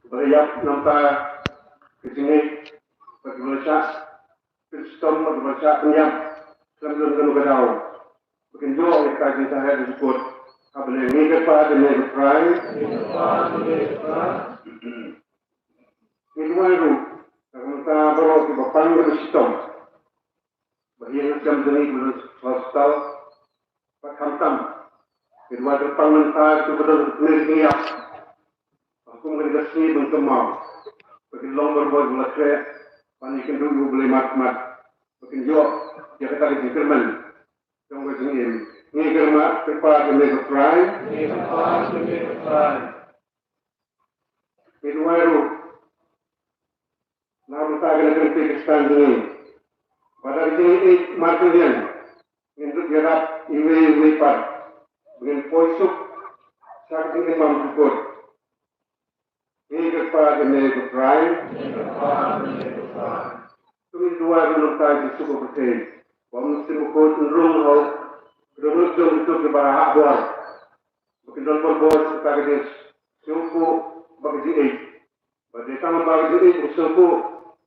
kiba la ïap na ka bynta ka jingngeit, bad kiba la shah pynshitom, bad kiba la shah pynïap khlem don kano ka daw, ba kin ïoh ïa ka jingthait jingkut ha bneng. Ngi kyrpad ïa me ko Trai. Ngi kyrpad ïa me ko Trai. Ngi duwai ruh na ka bynta baroh kiba pang kiba shitom, ba ïeng ha shem jong ngi, kiba don ha hospital, bad khamtam ngi duwai kyrpang na ka bynta kito kiba don ha ka tnga jingïap, ba kum kane ka sngi ban kynmaw, ba kin long barabor kiba la khreh ban ïakynduh ïa U Blei mat mat, ba kin ïoh ïa kata ka jingkyrmen jong ka jingim. Ngi kyrpad, kyrpad ïa me ko Trai. Ngi kyrpad ïa me ko Trai. Ngi duwai ruh na ka bynta kane ka lynti Khristan jong ngi, ba da ka jingïeit markylliang ngin ïarap iwei iwei pat, ba ngin poi suk sha ka jingim bymjukut. Ngi kyrpad ïa me ko Trai. Ngi kyrpad ïa me ko Trai. To ngin duwai ruh na ka bynta ka jingsuk ka pyrthei, ba U Mynsiem Bakhuid un rung ha u dohnud jong kito kiba hap bor, ba kin don barabor sha ka jingsngewthuh bad ka jingïeit, ba dei tang lyngba ka jingïeit bad ka jingsngewthuh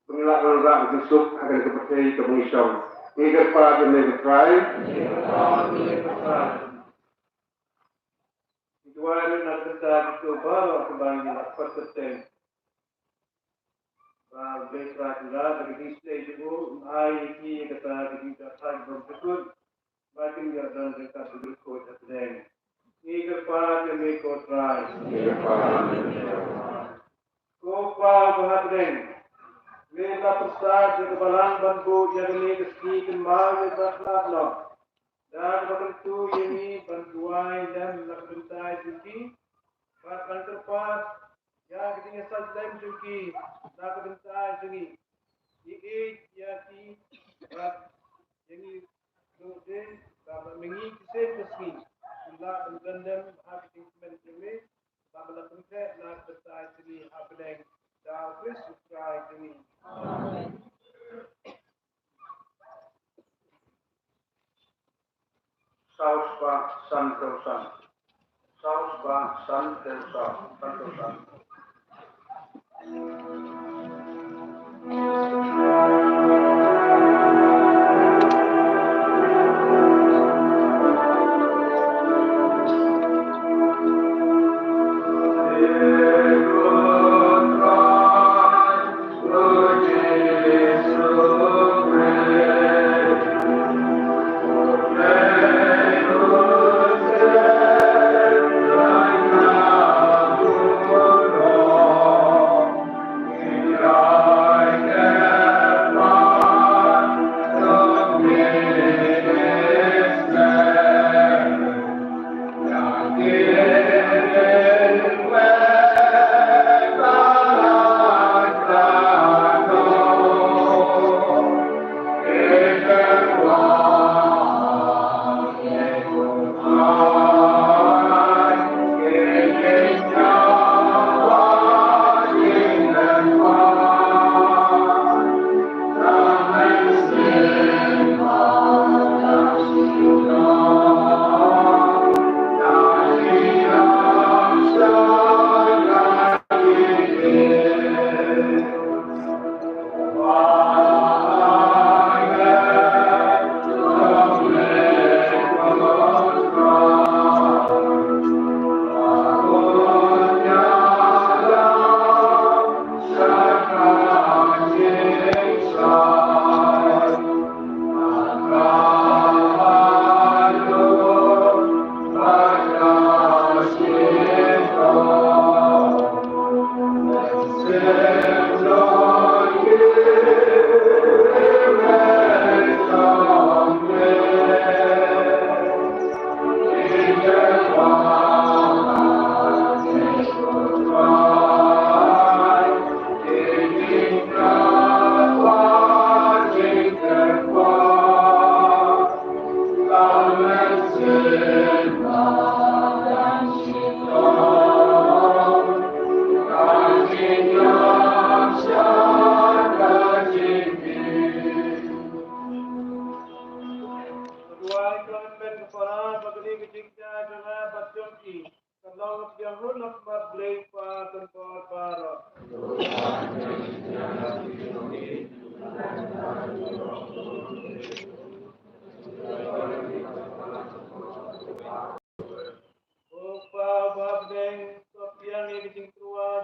ba ngin lah ban wanrah ka jingsuk ha kane ka pyrthei kaba ngi shong. Ngi kyrpad ïa me ko Trai. Ngi kyrpad ïa me ko Trai. Ngi duwai ruh na ka bynta kito baroh kiba ngi la khot kyrteng, ba U Blei Trai Kynrad da ka jingsnei jong u un ai ïa ki ïa kata ka jingthait bymjukut, ba kin ïoh don ryngkat bad U Kpa ha bneng. Ngi kyrpad ïa me ko Trai. Ngi kyrpad ïa me ko Trai. Ko Kpa uba ha bneng, me la pyrsad ïa ka balang ban buh ïa kane ka sngi kynmaw ïa ka khlad noh. Da kaba kyntu ïa ngi ban duwai lem na ka bynta jong ki, bad ban kyrpad ïa ka jingïasaid lem jong ki na ka bynta jong ngi. Ïeit ïa ki bad ïa ngi ruh de, ba ma ngi shisien ka sngi ngin lah ban don lem ha ka jingkmen jong me, ba ma la pynkhreh na ka bynta jong ngi ha bneng, da U Khrist U Trai jong ngi. Amen. Saw spah san phew san. Saw spah san phew saw. San phew san.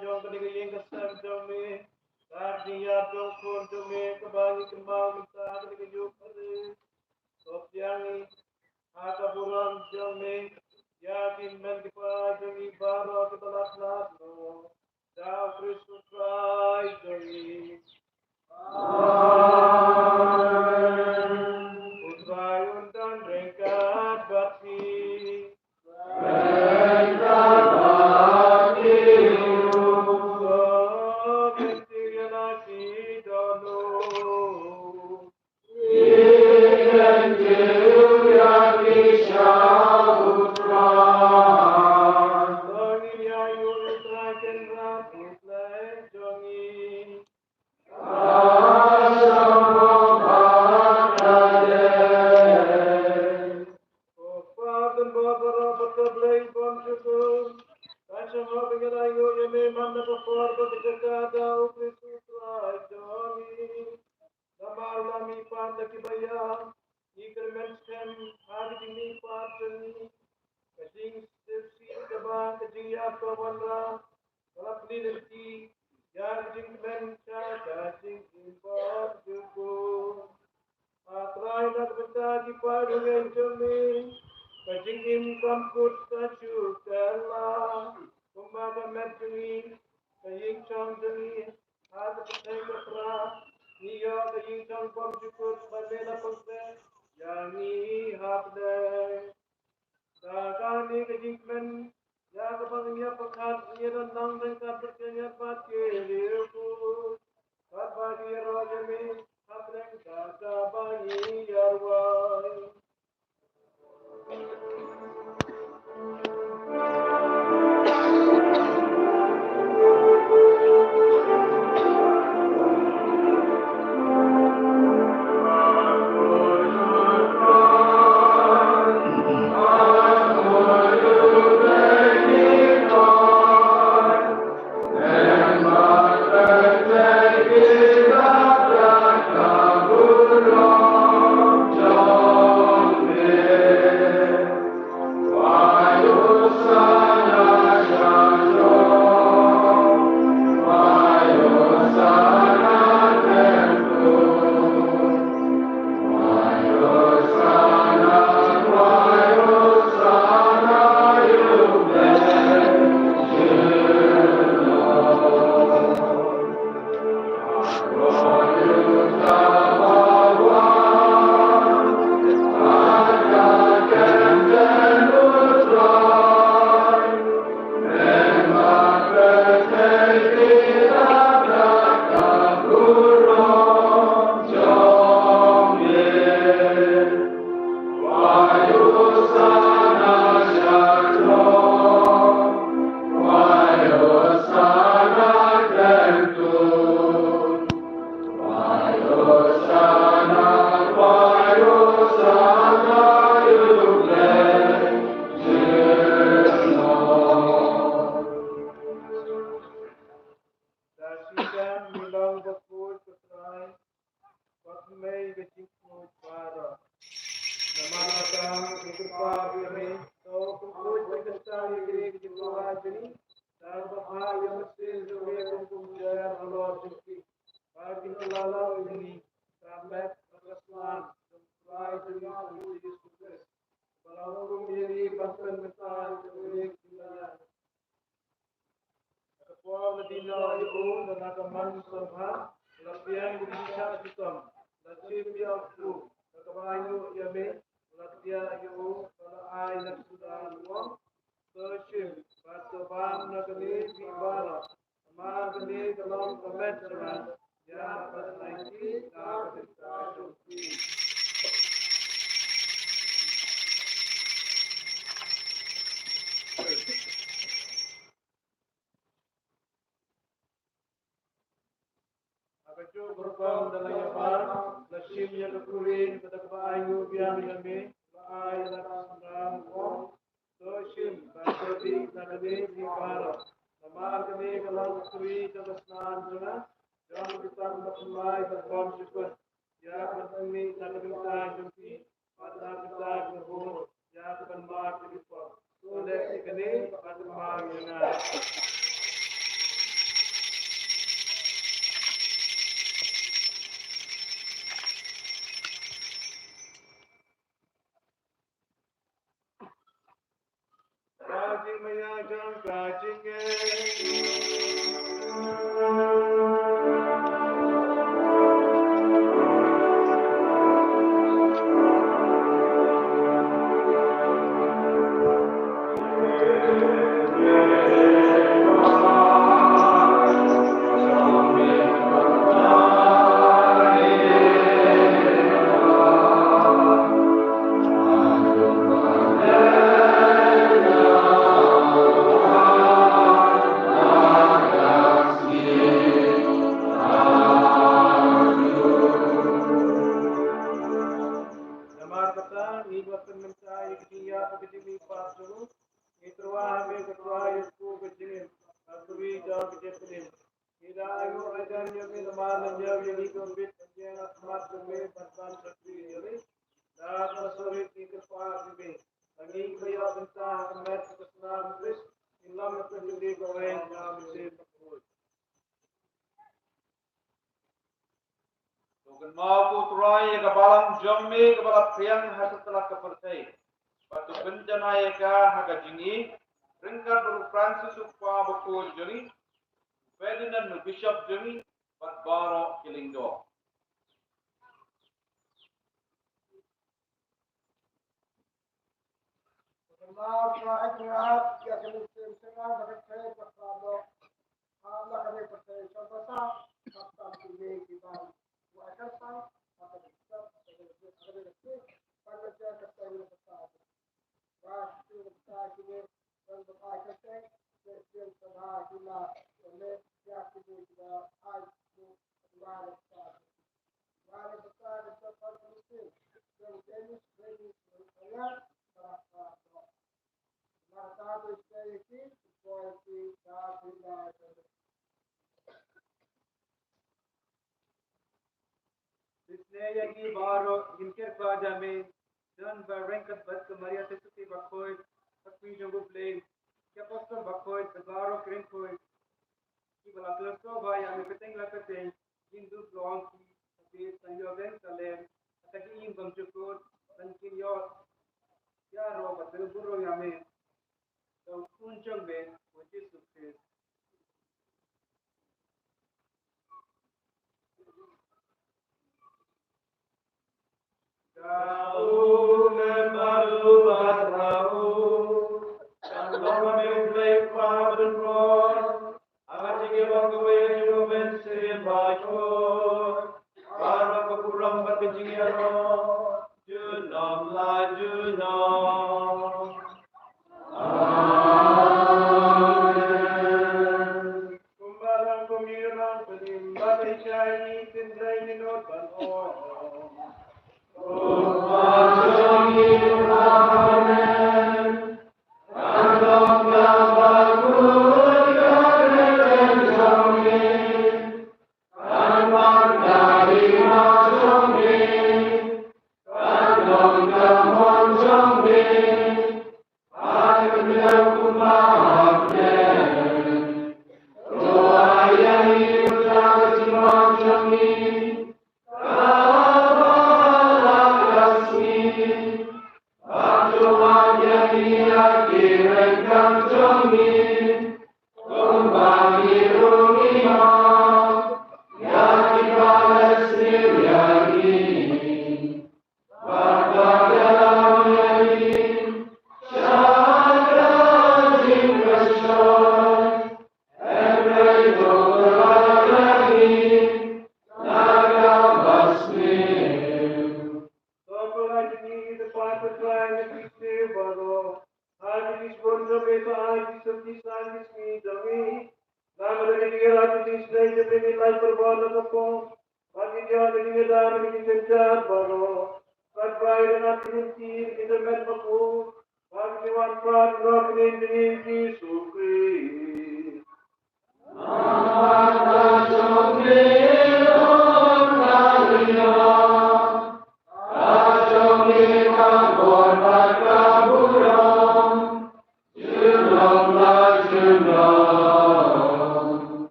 jong kane ka ïing ka sem jong me, ka jingïaid jong u Khun jong me kaba ngi kynmaw mynta ha kane ka ïing ka sem. To pdiang ïa ka burom jong me ïa ki hynmen ki para jong ngi baroh kiba la lap noh da u Khrist u Trai jong ngi. Amen. U Trai un don ryngkat bad phi. Ryngkat bad phi ruh. To ngin tip ïa la ki dohnud. Ngin tip ïa ki sha u Trai. To ngin ïa ïoh ïa u Trai Kynrad u Blei jong ngi. Ko Kpa, Khun bad Blei bymjukut. Ka sngewbha ba ngi la ïoh ïa me man la ka por bad ka jaka da u Khrist u Trai jong ngi. Namar la mihpat na kiba ïap, ngi kyrmen skhem ha ka jingmihpat jong ngi. Ka jingsngewsih kaba ka jingïap ka wanrah, ka la pynlong ïa ka jingkmen sha ka jingim bymjukut. A Trai, na ka bynta ki para bangeit jong me, ka jingim kam kut ka shu kylla, kumba ka met jong ngi, ka ïing shong jong ngi, ha ka pyrthei ka pra, ngi ïoh ka ïing shong bymjukut ba me la pyntrei ïa ngi ha pdeng. Da kane ka jingkmen ïa kaba ngin ïa pyrkhat, ngin ïa don lang ryngkat bad ki jingïaid bad ki riewkhuid, bad ba ngin ïaroh ïa me ha pdeng da kaba ngi ïa rwai. Da shi kam ngi long bakhuid, ko Trai, bad mei ka jingkhuid baroh. Namar kata ngi kyrpad ïa me, to pynkuid pynkyntang ïa kane ka jingkhuid jong ngi, da kaba phah ïa ka mynsiem jong me kum ka umjar halor jong phi. Ba kin ïa la ïa ngi, ka met bad ka snam jong u Trai jong ngi u Jisu Khrist. Ba la ong ïa ngi ban pynkyntang ïa kane ka jingkhuid. Ha ka por la dino ïa u na ka mansngiat, la pdiang ïa u sha ka shitom, la shim ïa u, na kaba ainguh ïa me, la thiah ïa u, bad la ai na ka suda, la ong, to shim bad to bam na kane phi baroh, namar kane ka long ka met jong nga ïa ka bynta jong phi, na ka bynta jong phi. Ha kajuh ka rukom da la ïabar, la shim ïa ka khuri, bad da kaba ainguh biang ïa me, la ai ïa la ka snam, ong, to shim bad to dih na kane phi baroh, namar kane ka long ka khuri jong ka snam jong nga, jong ka bynta bad ka bymlai bad bymjukut, ïa kaba nang mih na ka bynta jong phi bad na ka bynta jong ka bun, ïa kaban mad ïa ki pop. To leh ïa kane bad ban mad ïa nga. Ïa da ayu ajar ïa me, namar ngi ïa ngi ka bit ïa ka khmat jong me bad ban shakri ïa me. Da ka sori ki kyrpad jong me, ngi ka ïa bynta ha ka met ka snam Khrist, ïa lam ka jong me ka wei na me. To kynmaw ko Trai ïa ka balang jong me kaba la pdiang ha satlak ka pyrthei, bad to pynjanai ïa ka ha ka jingïeit, ryngkat bad u Francis u kpa bakhuid jong ngi, Ferdinand u bishop jong ngi, bad baroh ki lyngdoh. Isynei ïa ngi baroh, ngin kyrpad ïa me, don ba ryngkat bad ka Maria Theisotti bakhuid, ka kmie jong U Blei, ki apostol bakhuid, bad baroh ki riewkhuid kiba la klet sngewbha ïa me pateng la pateng, ngin dup long ki ha bit ban ïoh beng salem ha ka jingim bymjukut, ban kin ïoh ïaroh bad burom ïa me da u Khun jong me, U Jisu Khrist. Amen. Kumba lang kumne ruh, kumba la shai, ngi pyntrei, ngi nud ban ong. Kumba jong ngi, amen. Kan long kaba khuid ka kyrteng jong ngi. Kan long ka hima jong ngi. Kan long ka mon jong ngi.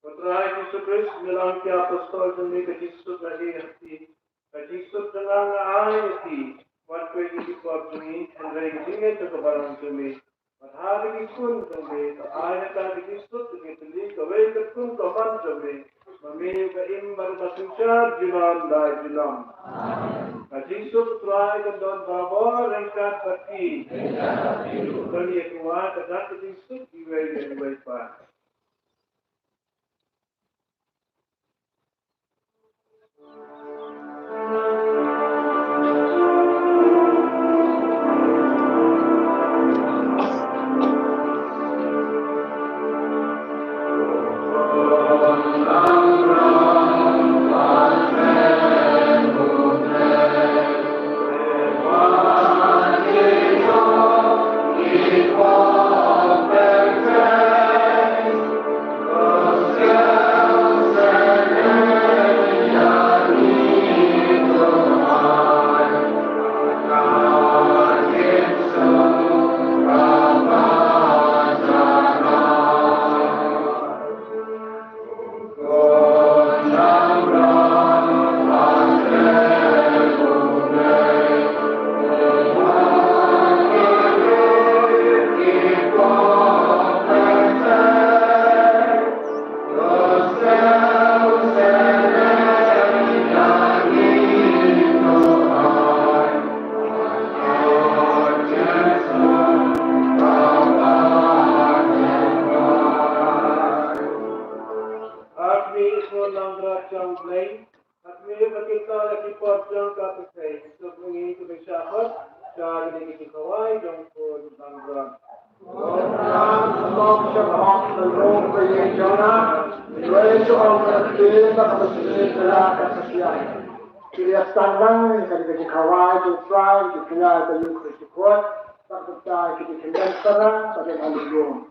Ko Trai Jisu Khrist, me la ong ïa ki apostol jong me, ka jingsuk nga ai ïa phi, ka jingsuk jong nga nga ai ïa phi. Wat khreh ïa ki pop jong ngi, hynrei ka jingngeit jong ka balang jong me. Bad ha ka jingkun jong me, to ai ha ka ka jingsuk jong me, ka jingkawei katkum ka mon jong me. Ma me uba im bad uba synshar junom la junom. Ka jingsuk Trai kan don barabor ryngkat bad phi. Don ïa ka wa ka dak ka jingsuk iwei ïa iwei pat. Ngi ïohsngew langbrot jong U Blei. Bad ngi ïoh ban kyntait ïa ki por jong ka pyrthei. Suk ngi ki bishop, ka ngi ki khawai jong u Langbrot. Ki ïa sdang lang ïa ka dei ka jingkhawai jong U Trai, jingkñia ïa ka ïing Khrist jukut, bad ka dei ka jingkynmaw para, bad ka dei ka lum.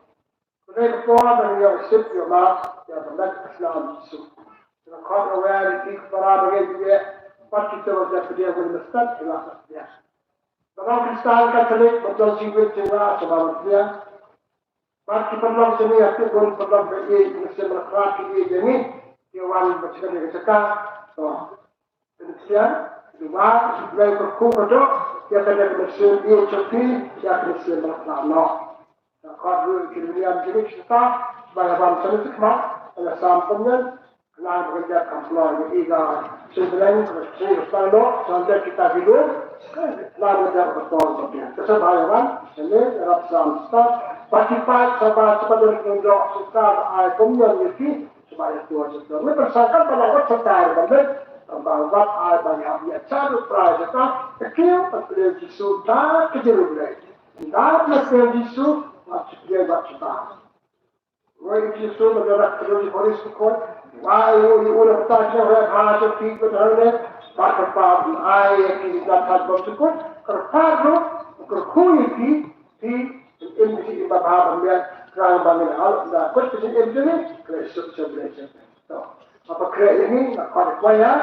Kane ka por ba ngi ïoh sip ïoh map ïa ka met ka snam Jisu. Nga khot nga wer ïa ki para ba ngi ïeit, bad kita ba ïa pdiang bad mestad ïa la ka pdiang. Ba ngi Khristan Katholik ba don jiwit jingwa sha ba pdiang. Bad ki paralok jong ngi, ïa ki bun paralok ba ïeit, Mynsiem Bakhlad ki ïeit ïa ngi, ki wan ba jaka jaka. To. Pynsian, Duwai, Blei kyrkhu kyrdoh ïa kane ka mynsiem ïeit jong phi, ïa ka mynsiem bakhlad noh. Nga khot ruh ïa ki riewniam jong ngi shisha ba ïa wan sha ngi sha khmat, ïa sam pynïaid, khnang ba kan dep kam pynlong ïa i ka shin bneng, ka shin bneng noh, shan dep kita ki lum, khnang ba dep ka por ba biang. Ka sha ba ïa wan sha ngi, ïa rap sam shisha, ba ki paid sha ba sha ba don ki nongdoh shisha ba ai pynïaid ïa ki, Shu ba ïa tuh, ïa tuh. Ngi pyrshang kan ba la wat shatai ban leit, ba wat ai ba ïa, ïa cha ruh prai jaka, te kiew, ba pyrshang Jisu, da ka jingïarap Blei. Da ka jingïarap Jisu, wat shatai, wat shatai. Wei Jisu, ba ïa rak pyrshang Jisu Khrist. Wei, wei, wei, wei, ta cha, wei, ha, cha, ki, ba ta, wei, ba ka pa, ai, ki, da ka ba sukut, ka pa, ruh, ka khu, ki, Phi, im phi im ba bha ba miat, krang ba ngin hal, da kut phi im phi, kre suk suk kre suk. To. Apa kre ini, na kut kuaya,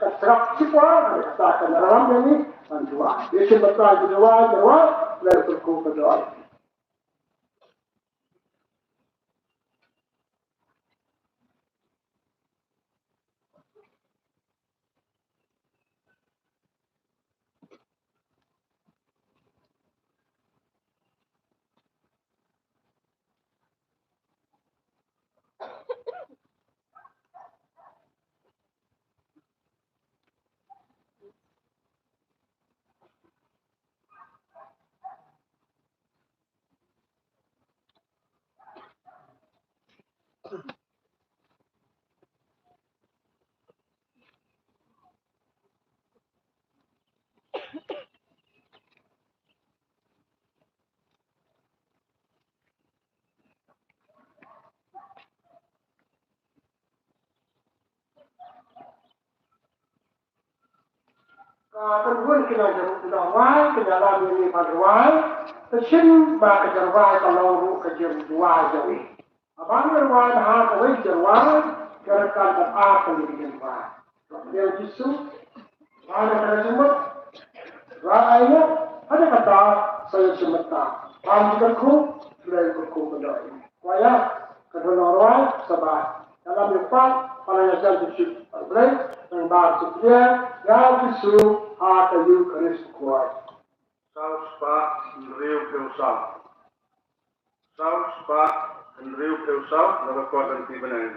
ka srap sipwa, ka ta ka naram ini, kan dua. Yesu batai dua, dua, lalu berku kedua. Ka pynhun ki nong jong u nong rwai, ki nong lam ïa ngi ban rwai. Te shin ba ka jingrwai ka long ruh ka jingrwai jong ngi. Haba ngi rwai ha kawei ka jingrwai, ka rwai kan ban ar ka jingrwai. Ka Jisu, rwai na ka jingmut, rwai ai ngut, ha kata sa ïa jingmut ta. Ban jingkyrkhu, Blei kyrkhu ka dei. Kwaya, ka don rwai, sabat. Dalam empat, pala ya jam tujuh, Blei, nang ba tujuh, ya, Jisu, ha ka Eucharist kwai. Saw spah, hynriew phew saw. Saw spah, hynriew phew saw, na ka kor dan pi benai.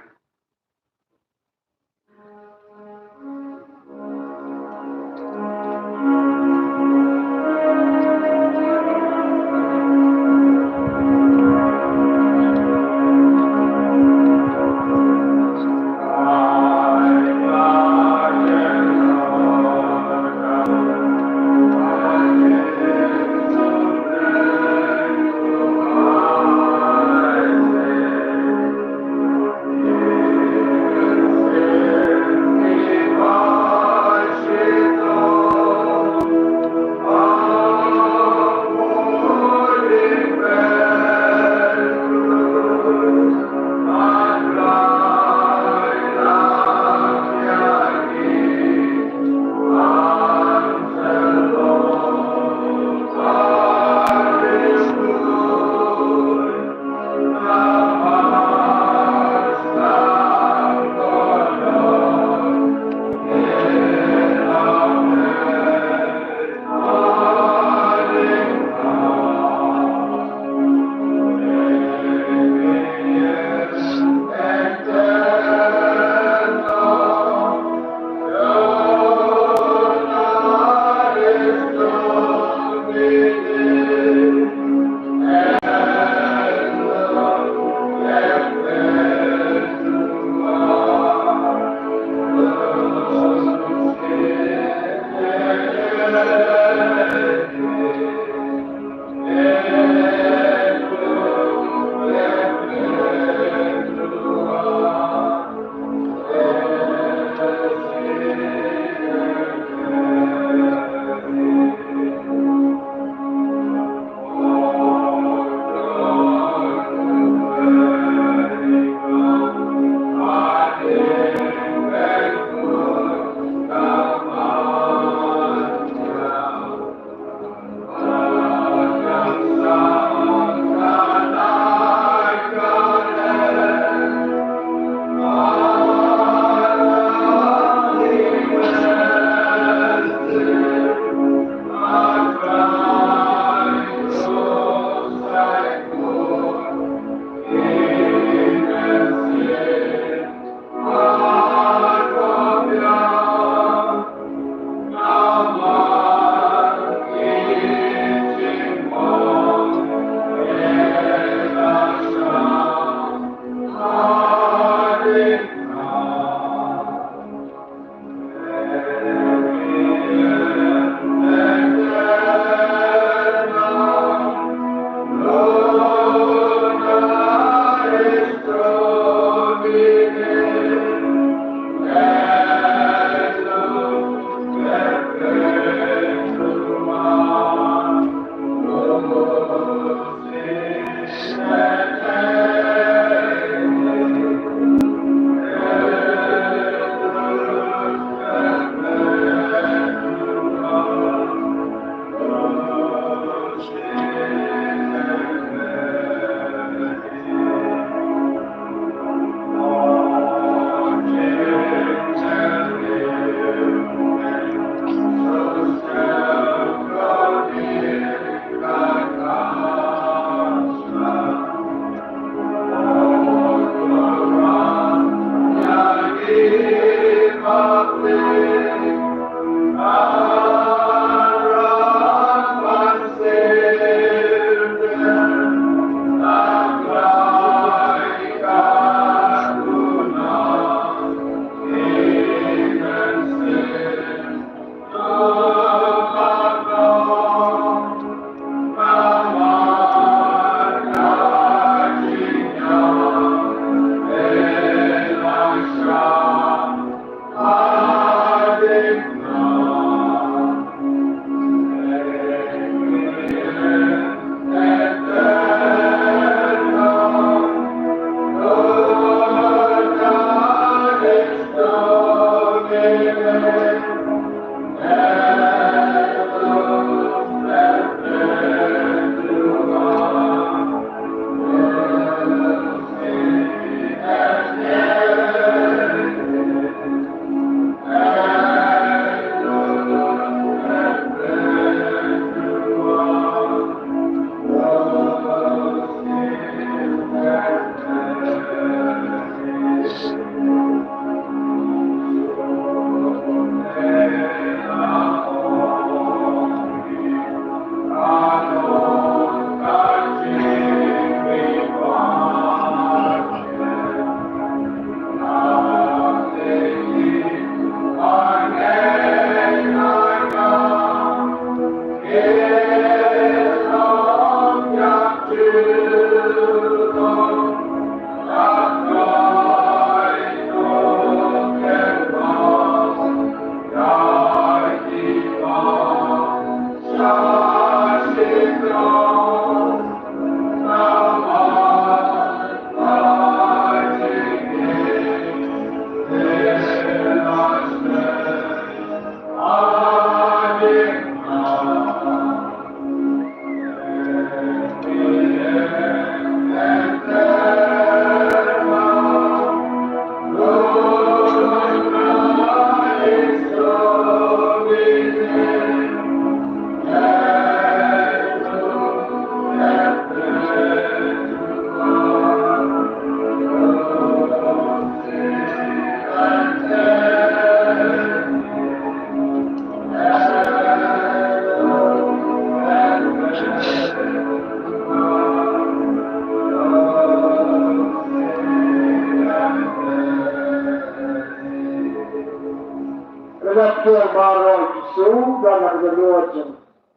Lada phi ïa baroh Jisu, da na ka dohnud jong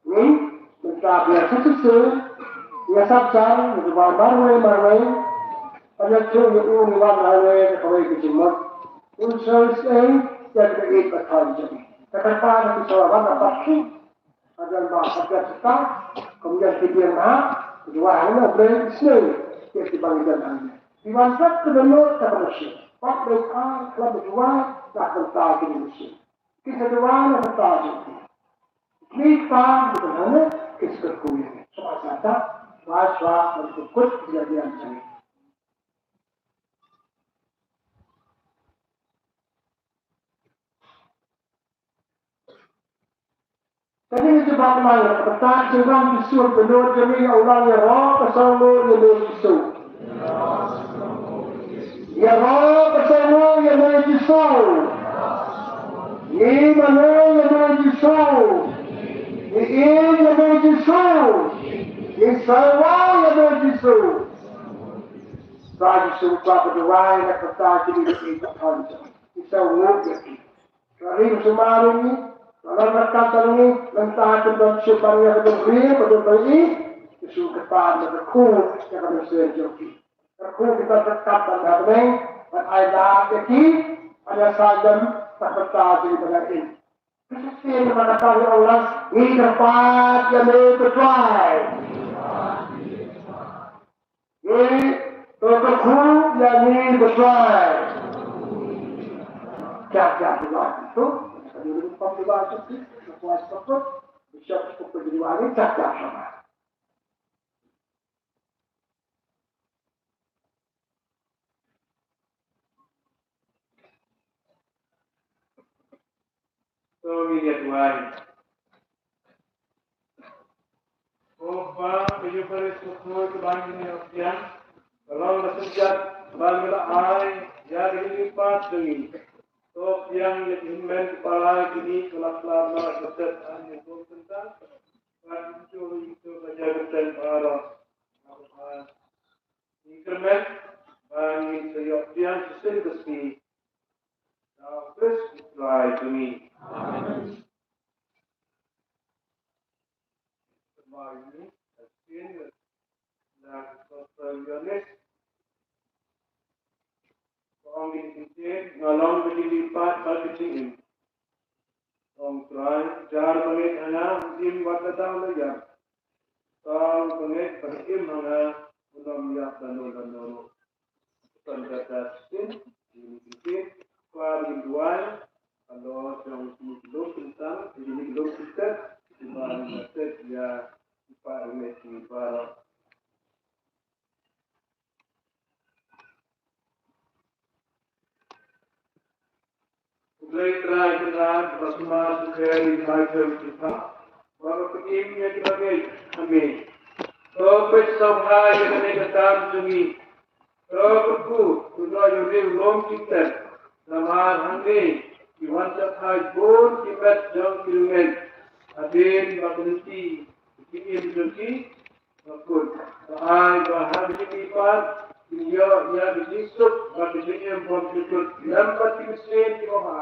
ngi, mynta phi ïa suk suk, ïa sap jar, ïa ka bai marwei marwei, ïa suk ïa u ngi wan marwei, da kawei ka jingmut. Un soi sei, ïa ka ïeit ka thaiñ jong ngi. Ka kata na ki sawa wan na pat ki, Adan ba ka jaka, kum jan ki biang ha, ki wah ha na blei sne, ki ki bang jan ha. Ki wan kat ka dohnud ka ka sne. Pat blei ka, klam ki wah, na ka ta ki ni sne. Ki ka wah na ka ta ki. Ki pa, ki ka na, ki ska ku ni. Sama sa ta, wah, wah, ki kut, ki jan jan. Kane ka jubab lang, kata jubab Jisu, pynlut jong ngi ïa u lang ïaroh ka sawlok ïa u Jisu. Ïaroh ka sawlok ïa u Jisu. Ngi mane ïa u Jisu. Ngi im ïa u Jisu. Ngi sawa ïa u Jisu. Sa Jisu ka pynduwai na kata jubab ngi ka thon jong ngi. Ngi sawa ïa ki. Ka ring sumar ngi, ka long ka kata ngi, nangta ka don sumar ngi ka don ri, ka don ri, ka su ka pan ka khu, ka ka don sen jong ki. Ka khu kita ka kata ka don, Wat ai lad ïa ki ban ïasaid lem na ka bynta jong ki ba la im. Ka shisien namar kata ngi ong lang, ngi kyrpad ïa me ko Trai. Ngi to kyrkhu ïa me ko Trai. Jap jap jap. Tu, ka dei rukom dua tu, ka kuat seput, bishop seput dua ni, jap jap sama. To ngin ïa duwai. Ko Kpa ba ïeit, ka Eucharist ka khuid kaba ngi ïoh pdiang ka long ka sienjat ba ngi la ai ïa ka jingmihpat jong ngi. To pdiang ïa ki hynmen ki para kine kiba la khlad noh ïa ka set ha ïing kum kynta. Bad ïa kito kiba ïa ka set baroh. Ngi kyrmen ba ngin sa ïoh pdiang shisien ka sngi. Da u Khrist u Trai jong ngi. Amen. Thymmai ïa ngi, ka ktien na ka Gospel Ïoannis. Ka ong kine ki ktien, nga long ka jingmihpat bad ka jingim. Ong Trai, jar bangeit ha nga, un im wat lada u la ïap. Tang bangeit bad im ha nga, un ym ïap lano lano ruh. Ton kata shisien, kine ki ktien, kwah ngin duwai halor jong kine ki lum kynsan, kine ki lum kynsan, kiba ngi la set ïa ki para bangeit kiba la U Blei Trai Kynrad ba sumar sukher ïa ki bai jong ki, ba ka pynim ïa ki bangeit ha me. To peit sngewbha ïa kane ka kam jong ngi. To kyrkhu, to noh ïa u riew lum jingtep. Namar hangne ki wan shah thait bun ki met jong ki riewngeit. Hadien ba ka lynti ka pynim jong ki Ba kut, ba ai, ba ha ka jingmihpat kin ïoh ïa ka jingsuk bad ka jingim bymjukut lem bad ki mynsiem kiba bha.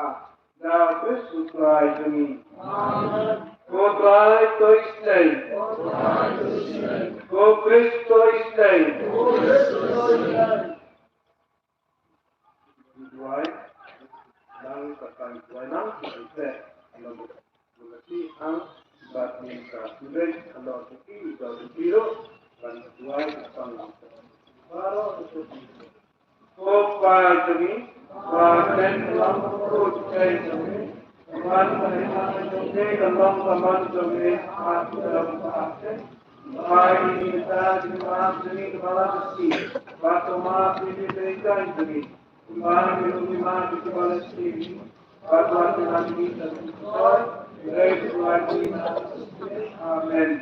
Da u Khrist u Trai jong ngi. Amen. Ko Trai to isynei. Ko Khrist to isynei. Duwai, nang ka tang duwai nang, ka tang duwai nang, ka tang duwai nang, bad ngin sa pynleit halor jong ki, jong ki ruh, ban duwai ka tang baroh. Ko Kpa jong ngi, ba ha bneng, ka long ka kyrteng jong me, Ban ka hima jong me ka long ka mon jong me ha ka long ka ate. Ba ïa ngi mynta ka jingmap jong ngi kaba la ka sngi. Ba to map ïa ngi ki jingkyrmen jong ngi. Ba ïa ngi ruh ngi map ïa kiba la sngewsih. Ba to wan ïa ngi ha ka jingpynshoi. Hynrei to wan ïa ngi. Amen.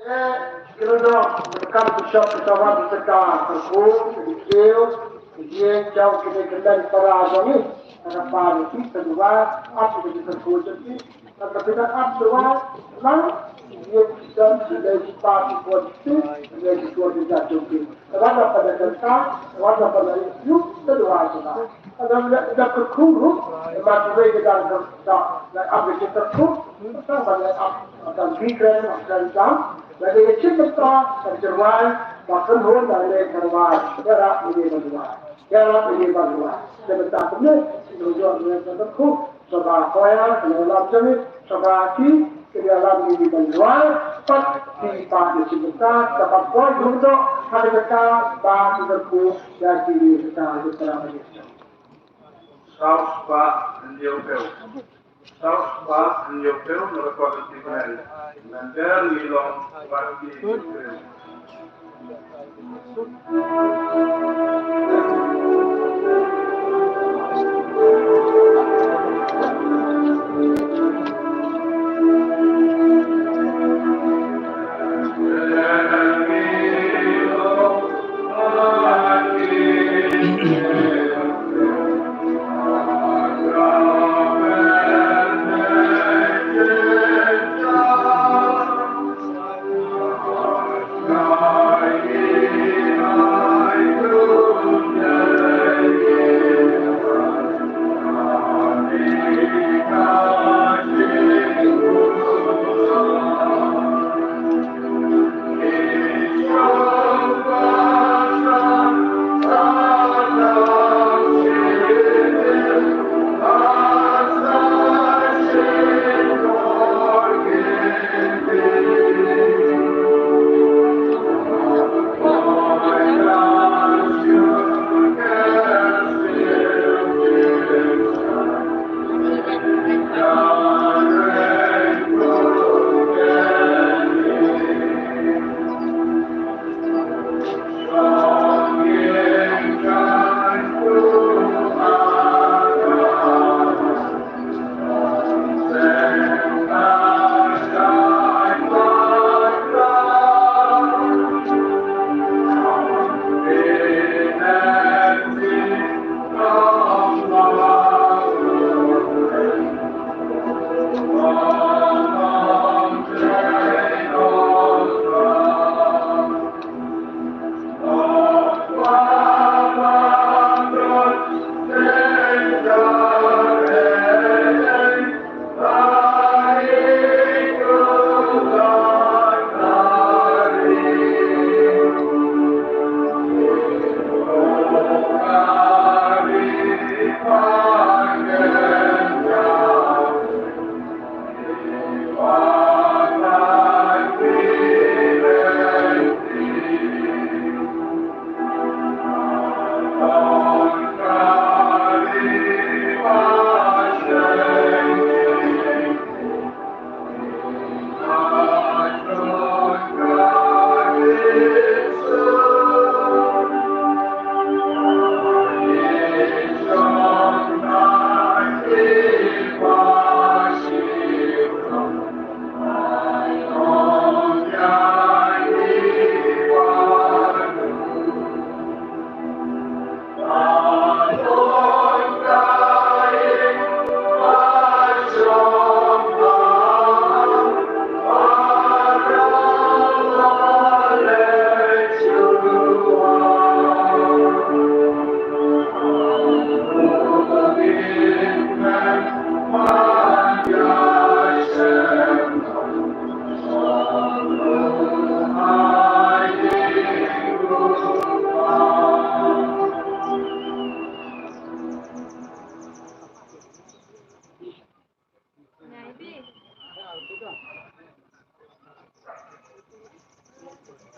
Te, ki la dei, ka kam ka shop, ka shop, ka shop, ka kyrkhu, ka dei kiew, ka dei kiew, kine ki dang para jong ngi, ka dei para jong ngi, ka dei wa, ap ka dei kyrkhu jong ngi, ka dei ka ap dei wa, la, ki dei ki dang, ki dei ki pa, ki pon, ki dei ki pon, ki dei jong ngi. Ka dei pa dei ka, ka dei pa dei yu, ka dei wa, ka dei. Ka dei ka kyrkhu ruh, ma ki wei ki dang ka, ka, ka ap ka kyrkhu, ka dei pa dei ap, ka dei ki kren, ka dei ka, ka dei ka kyrkhu, ka dei wa, ka kyrkhu, ka dei ka wa, ka dei wa, ka dei wa, ka dei wa, ka dei wa. Ka dei ka kyrkhu, ka dei wa, ka dei wa, ka dei wa. Sngewbha choir, ka ïalam jong ngi, sngewbha ki, ka ïalam ngi ban duwai, pat ki pat ki sngewbha, ka pat poi jong ka, ha ka jaka ba ki kyrkhu, ïa ki ïa ka jaka ba ki. Sngewbha hynñiew phew. Sngewbha hynñiew phew, na ka kot ki pynai. Ngan ber ngi long, ba ki pynai.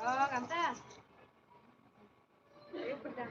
Oh, kanta. Ayo, pedang.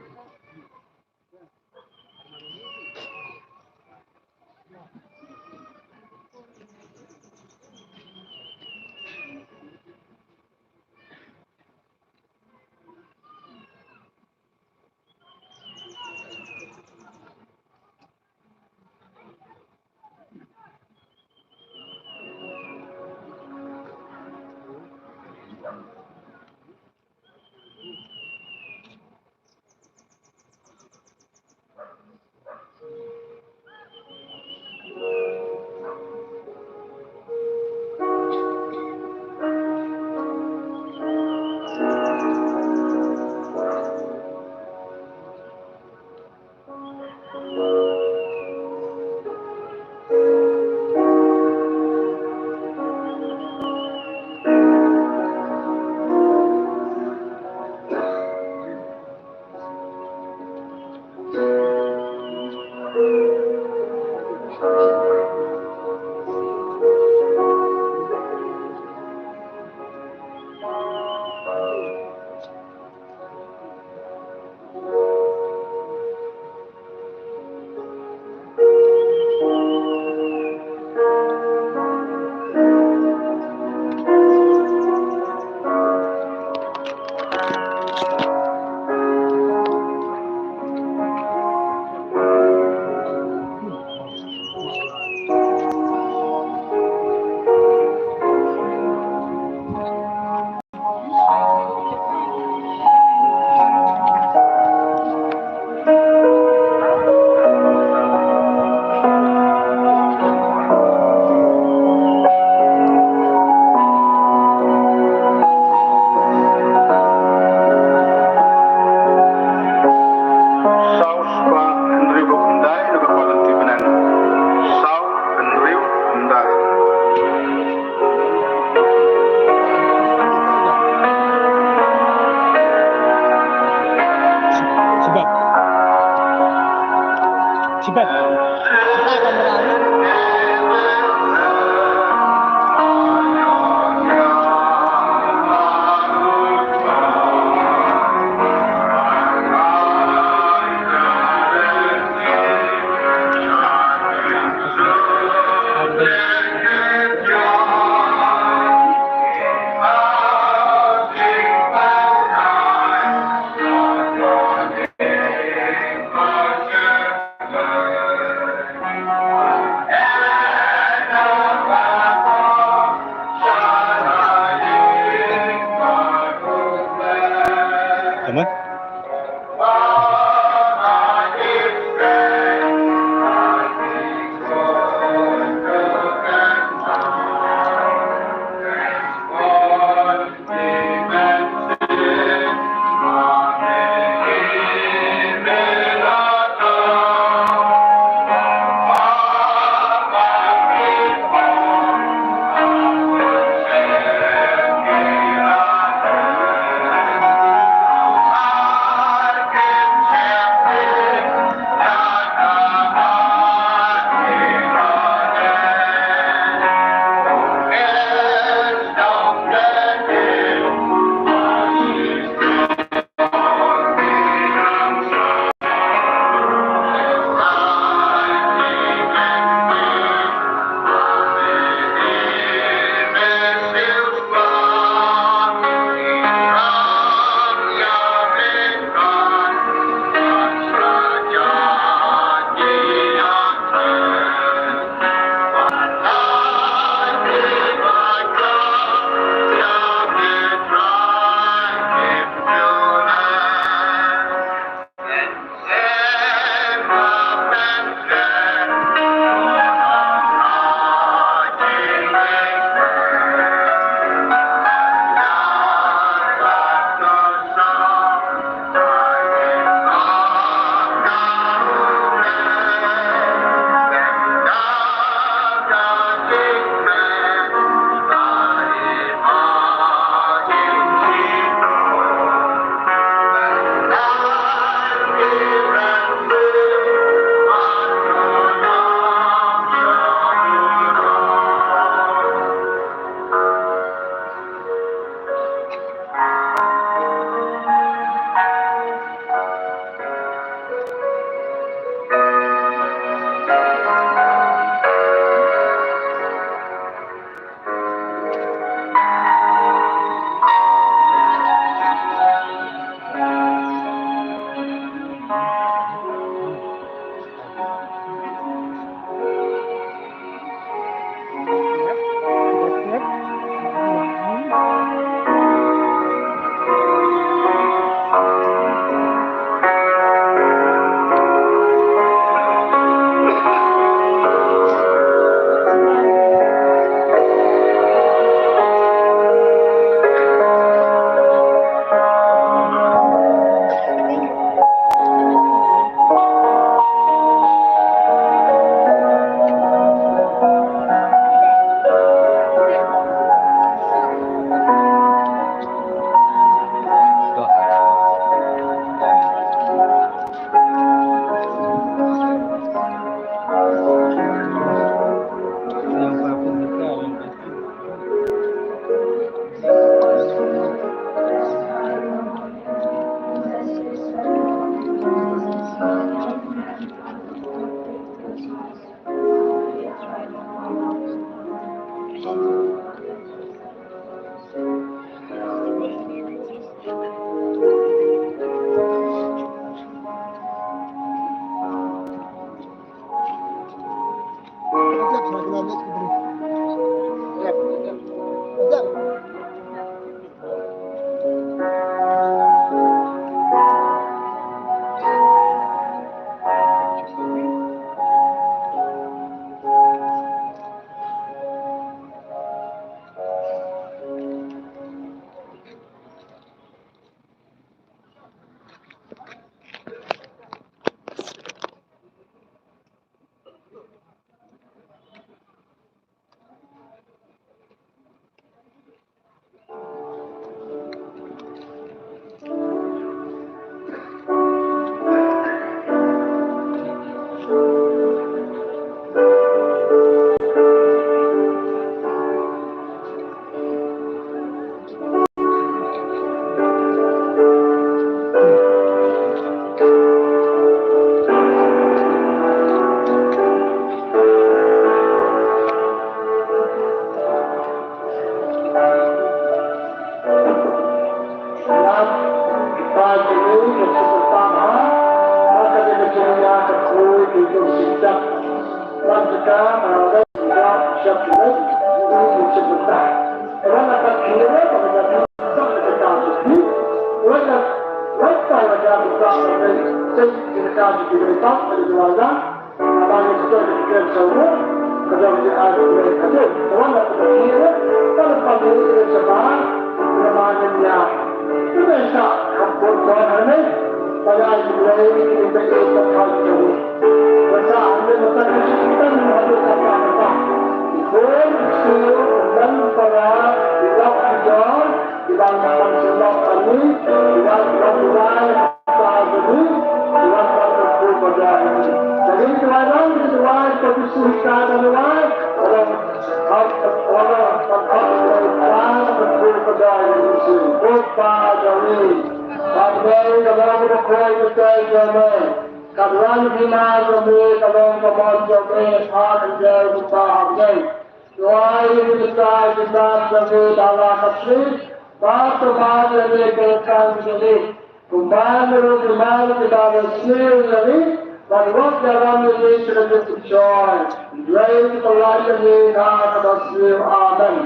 Amen.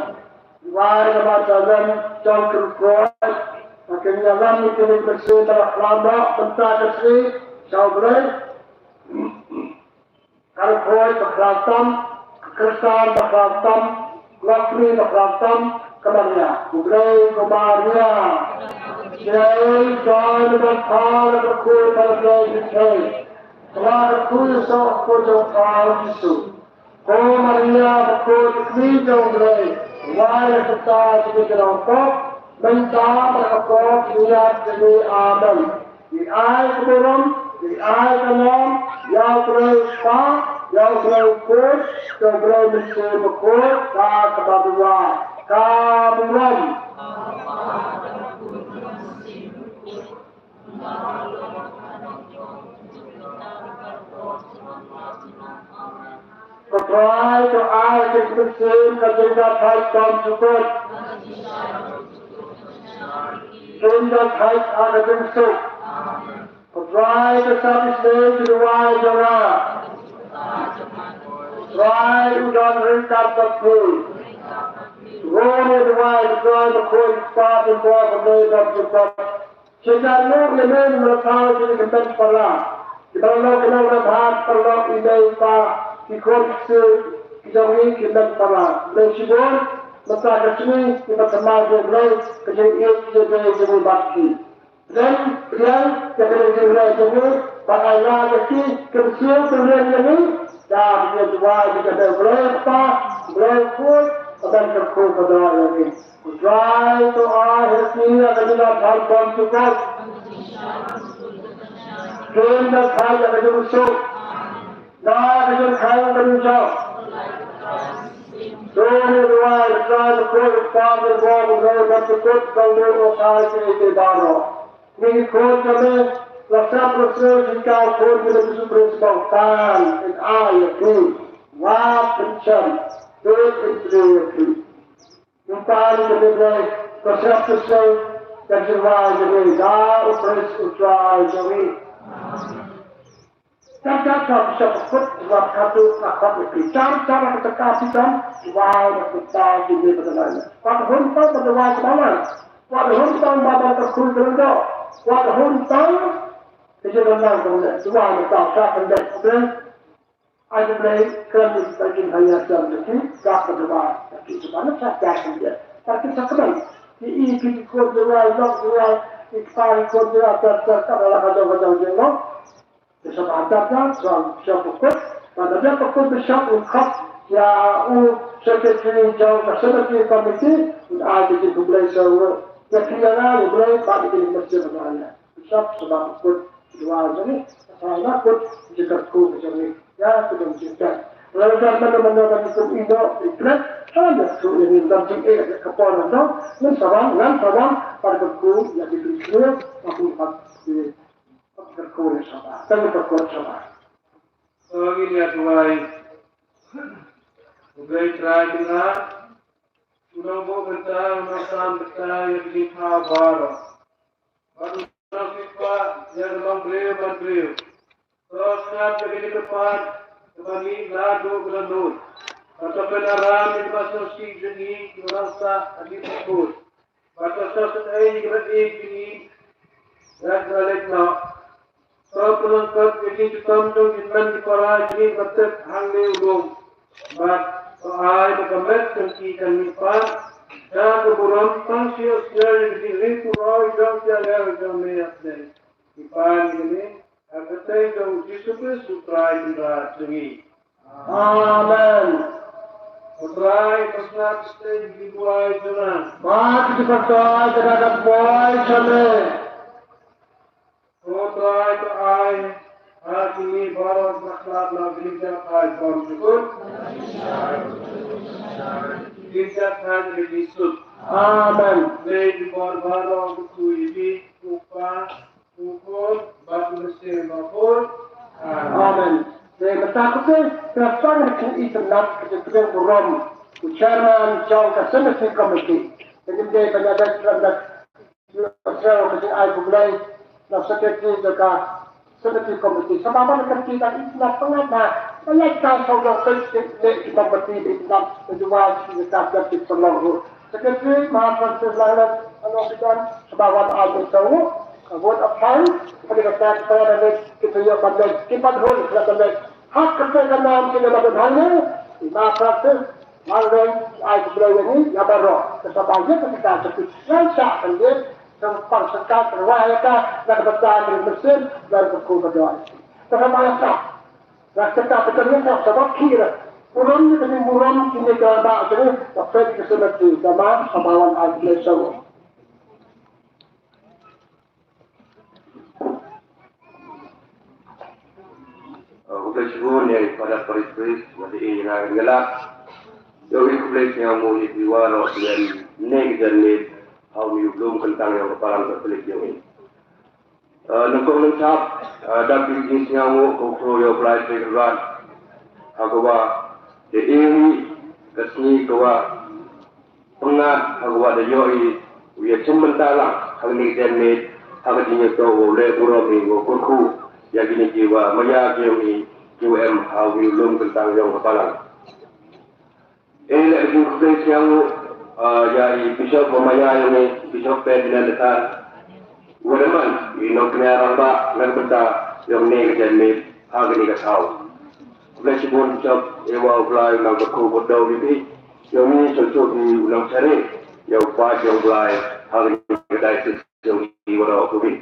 Duwai namar ka lam jong ka kyrkhu. Ba kin ïalam ïa kine ki mynsiem ba la khlad noh, bynta ka sngi, sha U Blei. Ka kyrkhu ba khlad tam, ka Khristan ba khlad tam, ka longkmie ba khlad tam, ka Maria. U Blei, ka Maria. Jai, jai, namar ka kyrkhu ba la jai jai. Ka kyrkhu ïa u soh ko jong pha Jisu. Ko Maria bakhuid, ka kmie jong U Blei, duwai ïa kita kiba ïeit, mynta bad ha ka por jong ka jingïap jong ngi. Amen. Ngi ai ka burom, ngi ai ka lem ïa U Blei Kpa, ïa U Blei Khun, ïa U Blei Mynsiem Bakhuid, da kaba duwai. Ka burom. Ko Trai, to ai ïa ki mynsiem ka jingïathait bymjukut. Jingïathait ha ka jingsuk. Ko Trai, to sap isynei ki duwai jong nga. Trai, u don ryngkat bad phi. Rung ïa duwai, Trai, bakhuid, Kpa, Kpa, Kpa, Kpa, Kpa. Shisha ïa me, me la thaw ïa ki hynmen para. Kiba la long ki nongrep hat, paralok, i mei i pa, ki khun ki kti, ki jong ngi ki hynmen para. Blei shibun, mynta ka sngi, kiba thymmai jong Blei, ka jingïeit, ka jingïeit jong ngi bad ki. Pdiang, pdiang ïa ka jingleh jong ngi, ban ai lad ïa ki, ki mynsiem ki rem jong ngi. Da ka jingduwai jong ka Blei Kpa, Blei Khun, ka Blei Kyrkhu ka don ïa ngi. Ko Trai, to ai ha ki ïa ka jingïathait bymjukut. Kin da thait ïa ka jingsuk. Da ka jingkhang ka jingjop. To ngi duwai, Trai, to khuid pa, to bor, to bor, to kut, to bor, to thait ïa ki baroh. Ngi khuid ka me, la sap la sngewthuh ka khuid ka me, Jisu Khrist ba u pan, in ai ïa ki. Wat pynshai, to in pynshai ïa ki. Ngi pan ïa ka me Blei, ka sngap ka sngewthuh, ka jingrwai jong ngi da u Khrist u Trai jong ngi. Kam kam kam sngap ka kut, wat ka tu ka kut ïa ki. Kam kam ka taka ki kam, wai na ka ta ki me ba ka lai. Wat hun tang ba ka wai ka ba lai. Wat hun tang ba ka kut ka lai. Wat hun tang ka jingryngkang ka lai. Wai na ka ta ka lai. Ai U Blei, kren ïa kita ki haya jam jong ki, ka ka duwai, ka ki duwai, na ka ka jam jong ki. Ka ki sa kmen, ki i ki ki khun duwai, lok duwai, i kpa i khun duwai, ter ter ka la ka dong ka dong jong no. Ki sa ba ter ter, jong jong ka kut, ba da jong ka kut bishop u khot, ïa u secretary jong ka secretary committee, u ai ki ki U Blei sa u, ïa ki ïa nga, U Blei, ba ki ki mesti ba ïa. Bishop, sa ba ka kut, duwai jong ngi, sa ba ka kut, jingkyrkhu jong ngi. Ïa, ki dong jingkyrkhu. Lada mano mano ba ki kum ino, i kret, ha, ïa, tu ïa ngi dong jingeh, ïa ka por dong, ngan sa wan, ngan sa wan, ba ka kut, ïa ki dong jingkyrkhu, ba ki pat, ki, ba ki kyrkhu ïa sa ba. Tang ka kut sa ba. Ïa duwai. U Blei Trai jong nga, u nongbuh bynta, u nongsam bynta, ïa ki jingthaw baroh. Bad u nongkyrpad ïa ka long briew bad briew. To sngap ïa kane ka pat, kaba ngi la duh ka dohnud. Bad to pynharam ïa kiba sngewsih jong ngi kiba nang sah ha ki kut. Bad to sngewsynei ïa kiba ïeit jong ngi ïa kiba leit noh. To pynlong ïa ki shitom jong ki tymmen ki para jong ngi ba tep hangne u lum. Bad to ai ba ka met jong ki kan mih pat da ka burom tang sha ïa ki jingri pynroi jong ki ïa jong me ïa ki. Ki pan ïa ki ha ka kyrteng jong Jisu Khrist u Trai Kynrad jong ngi. Amen. Ko Trai, ko Trai, ko Trai, ki duwai jong nga. Ba ki duwai jong nga da duwai jong me. Ko Trai, ko ai ha kine baroh na khlad na grijak ai bam jukut. Grijak ai grijak sut. Amen. Dei di bor baroh ku tu ïa ki, ku pa, Amen. Te mynta khublei, te pang ka jingïeit nat ka jingkyrmen burom u chairman jong ka cemetery committee. Te ngim dei ban ïada shuh da ka jingïeit ka jingai khublei na secretary jong ka cemetery committee. Sa ba ban ka jingïeit nat pyngat na ka ïaid ka sawdong ka jingïeit nat pyngat na jingïeit nat ka jingïeit nat pyngat. Secretary Maha Francis Langlen, ano kitan, ba wan ai tu, a vote of thanks, pada kata kita ada lek, kita ya pada lek, kita hold kita lek. Hak kita kan nam kita pada hanya, Maha Francis Langlen, ai tu beliau ini, ya baru, kita bayar kita sakit, yang sah kan dia, sempang sekat, riwayat, dan betul dari mesin, dan berkumpul doa. Terima kasih. Nga kata ka jingïeit ka sabab ki ra. Burom ne ka jingburom kine ka ba ka ne ka pet ka semet ki ka ma ka ba wan ai ki le sawo. Khublei shibun ïa i Father Parish Priest, nga dei ïa nga Ringalat. Ïa i khublei sngewbha ïa i Wathoh ïa ne ka janmiet ha u Blum Kyntang ïa ka Balang Katholik ïa i. Nyngkong nyngkong, dap ki jingïasngew ko khro ïa u Blai Trai Kynrad. Ha kaba dei ïa ka sngi kaba pyngngad ha kaba da ïohi u ïa shim bynta lang ha kane ka janmiet ha ka jingïatoh u leh burom ïa u kyrkhu ïa kine kiba maïa ki ïong i kiba em ha u Blum Kyntang ïong ka Balang. Ei leh ka jingkhublei sngewbha ïa i Bishop ba maïa ïong i Bishop Ferdinand Dkhar. Wa da man i nongkñia rangbah na ka bynta ïong ne ka janmiet ha kane ka thaw. Khublei shibun Bishop, ei wa u Blai u nang kyrkhu kyrdoh ïa phi. Ïong i sngewthuh phi u nang share ïa u paid ïong u Blai ha kane ka diocese. Jong i waroh kawei.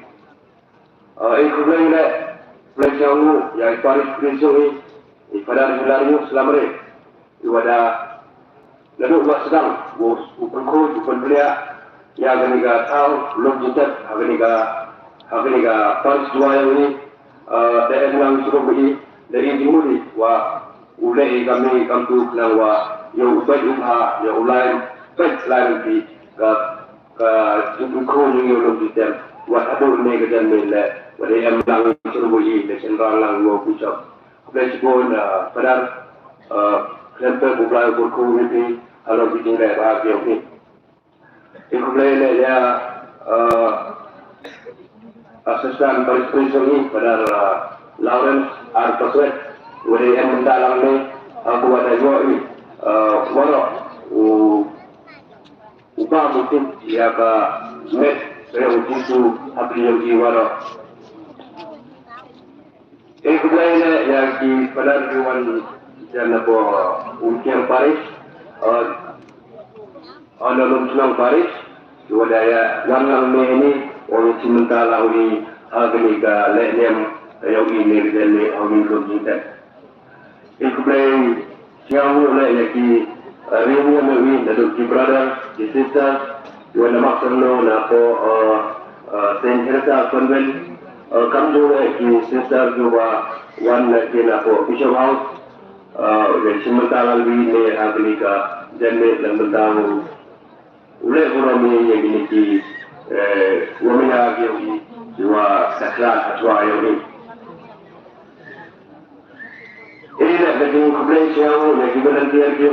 Ei khublei leh, khublei jong u ïa i parish priest jong i, i Father Hilarius Lamre, i wa da naduh ba sdang u pynkhuid u pynplia ïa kane ka thaw lum jingtep ha kane ka, ha kane ka parish Jowai jong i. Da em lang shuh ba i da i jingmut i wa u leh i kam i kam tu khnang wa ïa u peit u bha ïa u lai peit lai lynti ka ka jingpynkhun ïa u lum jingtep wat haduh ne ka janmiet leh wat dei em lang shuh ba i da shynrang lang ïa u bishop. Khublei shibun Father, khlem pep u Blai u kyrkhu ïa phi halor ki jingleh bha ki ïong phi. Te khublei leh ïa Assistant Parish Priest jong i, Father Lawrence R Paswet, u dei em bynta lang ne, u wa da ïoh i waroh u u ba mu tip ïa ka met ka ïong u Jisu ha phi ïong i waroh. Ei khublei leh ïa ki Father ki wan jan na po Umkiang Parish, na Lumshnong Parish, ki wa da ïa wan lang ne ni, ong i shim bynta lang u ni ha kane ka leh niam ka ïong i ne ka jan ne ha u ni lum jingtep. Ei khublei sngewbha leh ïa ki ri niam ïa wi naduh ki brother ki sister ki wan na Maksarno na po Saint Teresa Convent, kam ju leh ki sister ju wa wan na ki na po Bishop House. Leh shim bynta lang wi ne ha kane ka jan ne lang bynta u U leh burom ïa kine ki, eh, wa maya ki, ki wa sakra ka chwa ïa ki. Ïa ka jingkhublei ïa ki volunteer ki,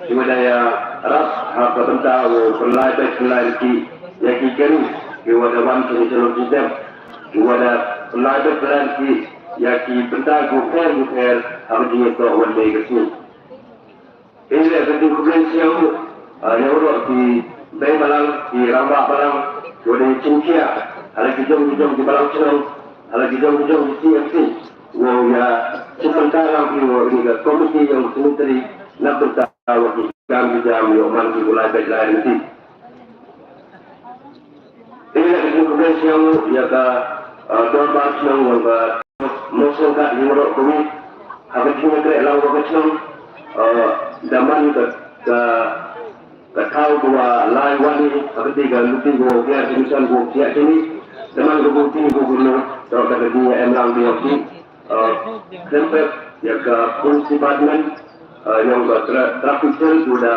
ki wa da ïa rap ha ka bynta u pynlai bad pynlai ki ïa ki kari, ki wa da wan ki shalom ki dem, ki wa da pynlai bad pynlai ki ïa ki bynta ki pher ki pher. ha ka jingïasoh wan dei ka sngi. Te leh ka jingkhublei sha u, ah, ïa u ruh ki bei balang, ki rangbah balang, ki wa dei jingkhia ha la ki jong ki jong ki balang shnong, ha la ki jong ki jong ki C M C, u ïa shim bynta lang ki wa ïa ka komiti ïa u cemetery na bynta wa ki kam ki jam ïa u man ki u lai beit lai ryntih. Te leh ka jingkhublei sha u ïa ka, ah, dorbar shnong wa ka Mawsynrut ïa u ruh kawei ha ka jingïakren lang wa ka shnong, ah, da man ka, ka, ka thaw ka wa lai wan ha ka ti ka luti ka wa pia jingsan ka wa pia jini da man ka buti ka wa pia to ka ka jingïa em lang ka wa pia. Ah, khlem pep ïa ka police department, ah, ïa ka tra-, traffic cell u da,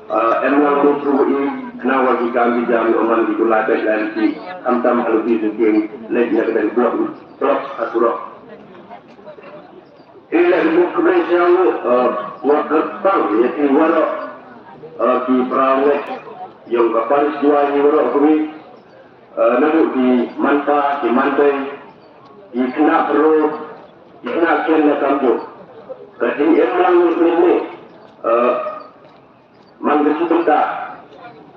ah, em lang u tru i khnang wa ki kam ki jam ïa u man ki u lai beit lai ryntih khamtam ha luti ki leit ïa ka dei block, block ha surok. I leh ka jingkhublei sha u, ah, wa kyrpang ïa ki waroh, ah, ki para ngeit ïa ka parish Jowai ki waroh kawei, eh, naduh ki manpa, ki mantei, ki khynnah bru, ki khynnah ken na kamjuh. Ka jingim lang mynne, eh, man ka shi bynta,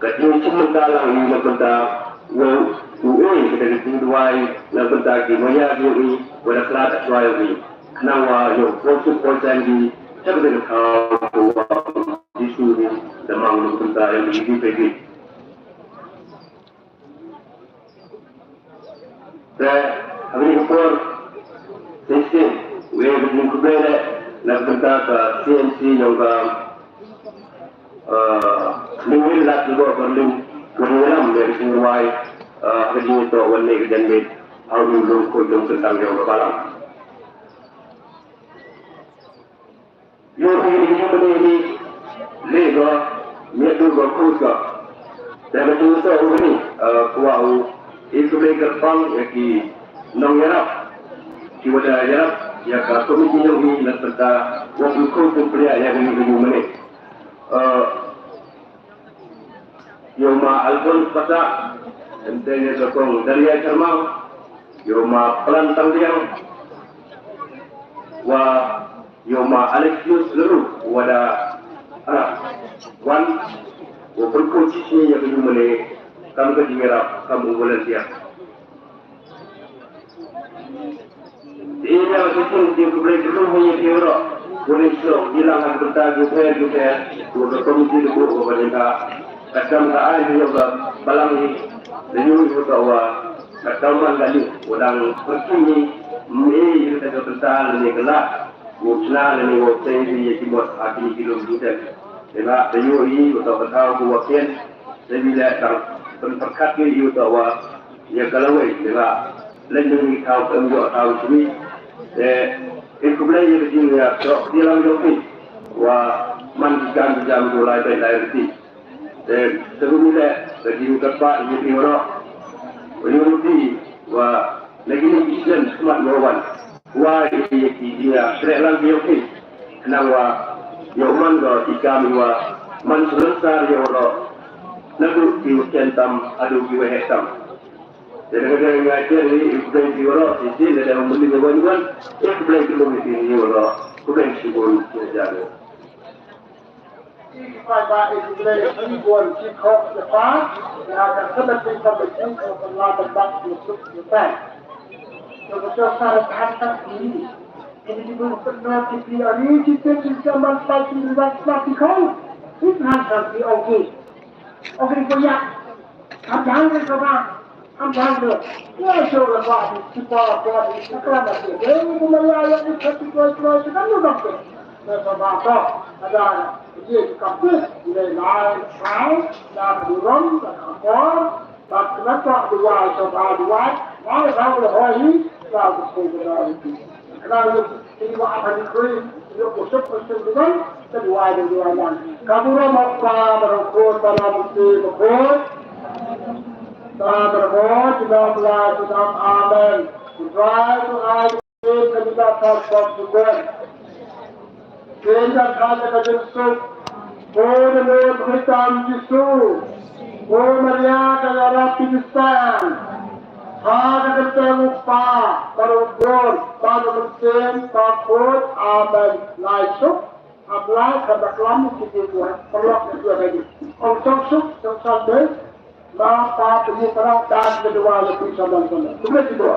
ka jingshim bynta lang ïa na bynta u, u, u, ka jingduwai na bynta ki maya ki u, wa da khlad da duwai u. Khnang wa ïa u poi suk poi saiñ ki, sha ka jingkhaw wa Jisu ni, da mang na bynta ïa ki, ki, ki. Te ha kane ka por, shisien, u ïa ka jingkhublei leh na ka bynta ka C M C jong ka, eh, Nongwei Ladmiet Barling, u ïalam ïa ka jingrwai, eh, ha ka jingïatoh wan leh ka janmiet ha u Lum Khuid jong ka kyntang jong ka balang. Ïoh hi ïa kine ki leh ko, miet dur ko, khus ko. Te ba jong to u ni, eh, kwah u, i khublei kyrpang ïa ki nongïarap, ki wa da ïarap ïa ka komiti jong i na ka bynta wa u khus u plia ïa kine ki mane. Eh, Ïa u ma Alphonse Passah, kynthei ïa ka kong Daria Sharma, ïa u ma Plan Tangdiang, wa ïa u ma Alexius Leru, wa da, ah, wan, wa pynkhot shisha ïa ka jingmane, kam ka jingïarap, kam u volunteer. Te ïa ka shisien te khublei kyrpang ïa phi baroh. Khublei shisha ïa lang ha ka bynta jong phi, jong phi. Jong ka komiti ka buh ka bynta. Katkam ka ai ïa ka balang hi. Da ïoh ïa ka wa. Katkam man ka ni. Wa dang pyrkhat ni. Mei ïa ka bynta lane ka lad. Wa chna lane wa tei ïa ki mot ha kini ki lum jong phi. Te ba da ïoh ïa ka bynta ka wa ken. Te bi leh tang pynpyrkhat ïa ka wa. Ïa ka lawei, ïa ka leit ïa ka thaw, ka em ïoh thaw shuh. Te, te khublei ïa ka jingïatrok, ïa lam jong phi. Wa man ki kam ki jam ko lai beit lai ryntih. Te, te khublei ka jingkyrpad ïa phi baroh. Wa ïa phi, wa lagi ni ki sien smat mo wan. Wa ïa ki ïa treh lang ki ïa phi. Khnang wa ïa u man ko ki kam wa man shlensar ïa u ro. Naduh ki wa ken tam, haduh ki wa heh tam. Te da ka dei nga ïa ri, i khublei ki waroh, i sien da dei u muli da wan wan, i khublei ki lum i sien i waroh, khublei ki shibun, ki jalo. Ki pai ba i khublei ki bun ki khop ki pa, na ka khublei ki khop ki khop la ka bak ki suk ki pai. To ka to sa ra than ka ki. Ki ni ki bun ki no ki pi ari ki te ki sa man pa ki ri ba ki khop. Ki than ka ki ong ki. Ong ki ko ya. Am dang de ko ba. Am dang de. Ya sho la ba di si pa ba di si pa na de. De ko ma ya ya ni ka ti ko ko ti ka no ba ke. Na ka ba ko. Ada ye ka pe. Le lai sai na burom na ka ko. Ba ka ba ko wa so ba wa. Wa ba ko ho yi. Ba ko ko ba. Ka na ni wa ba ni ko. Ka burom u Kpa, Mei u Khun, Balang Mynsiem Bakhuid. Kpa Mei u Khun, Balang Mynsiem, Balang Mynsiem, amen. U Trai, u Trai, u Trai, ka jingkyrkhu, ka jingkyrkhu. Ka jingkyrkhu, ka jingkyrkhu. Ko Nongmihkhmat Jisu. Ko Maria, ka ïarap Khristan. Ha ka kyrteng u Kpa, bad u Khun, bad u Mynsiem Bakhuid, amen. Lai suk, ap lai ka baklam ki ti tuan, paralok ki tuan lagi. Ong song suk, song sal dei, ma pa tu mu parang dan kedua lebih sama sama. Kemana kedua?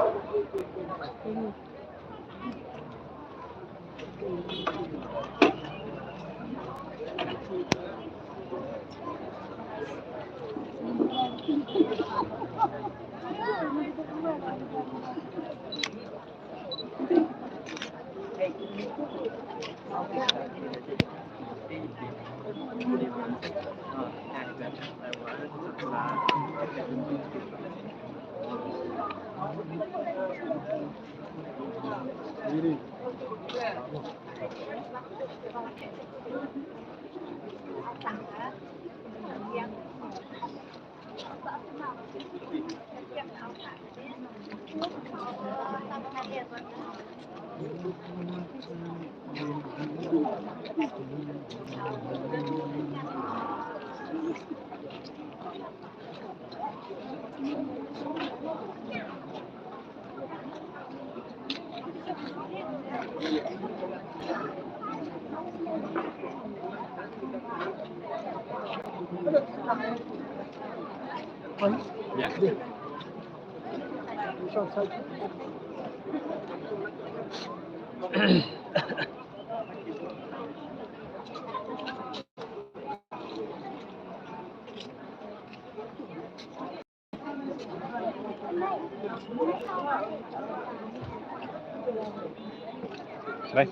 Baik.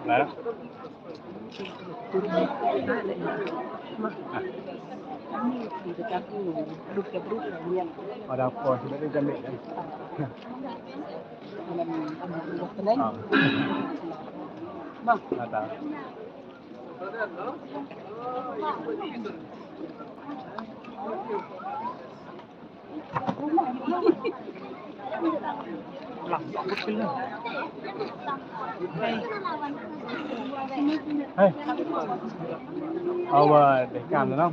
Lara. Ada apa? Sudah dia jamik kan? Ah. Ada. Hey. Awa, deh, kam, no?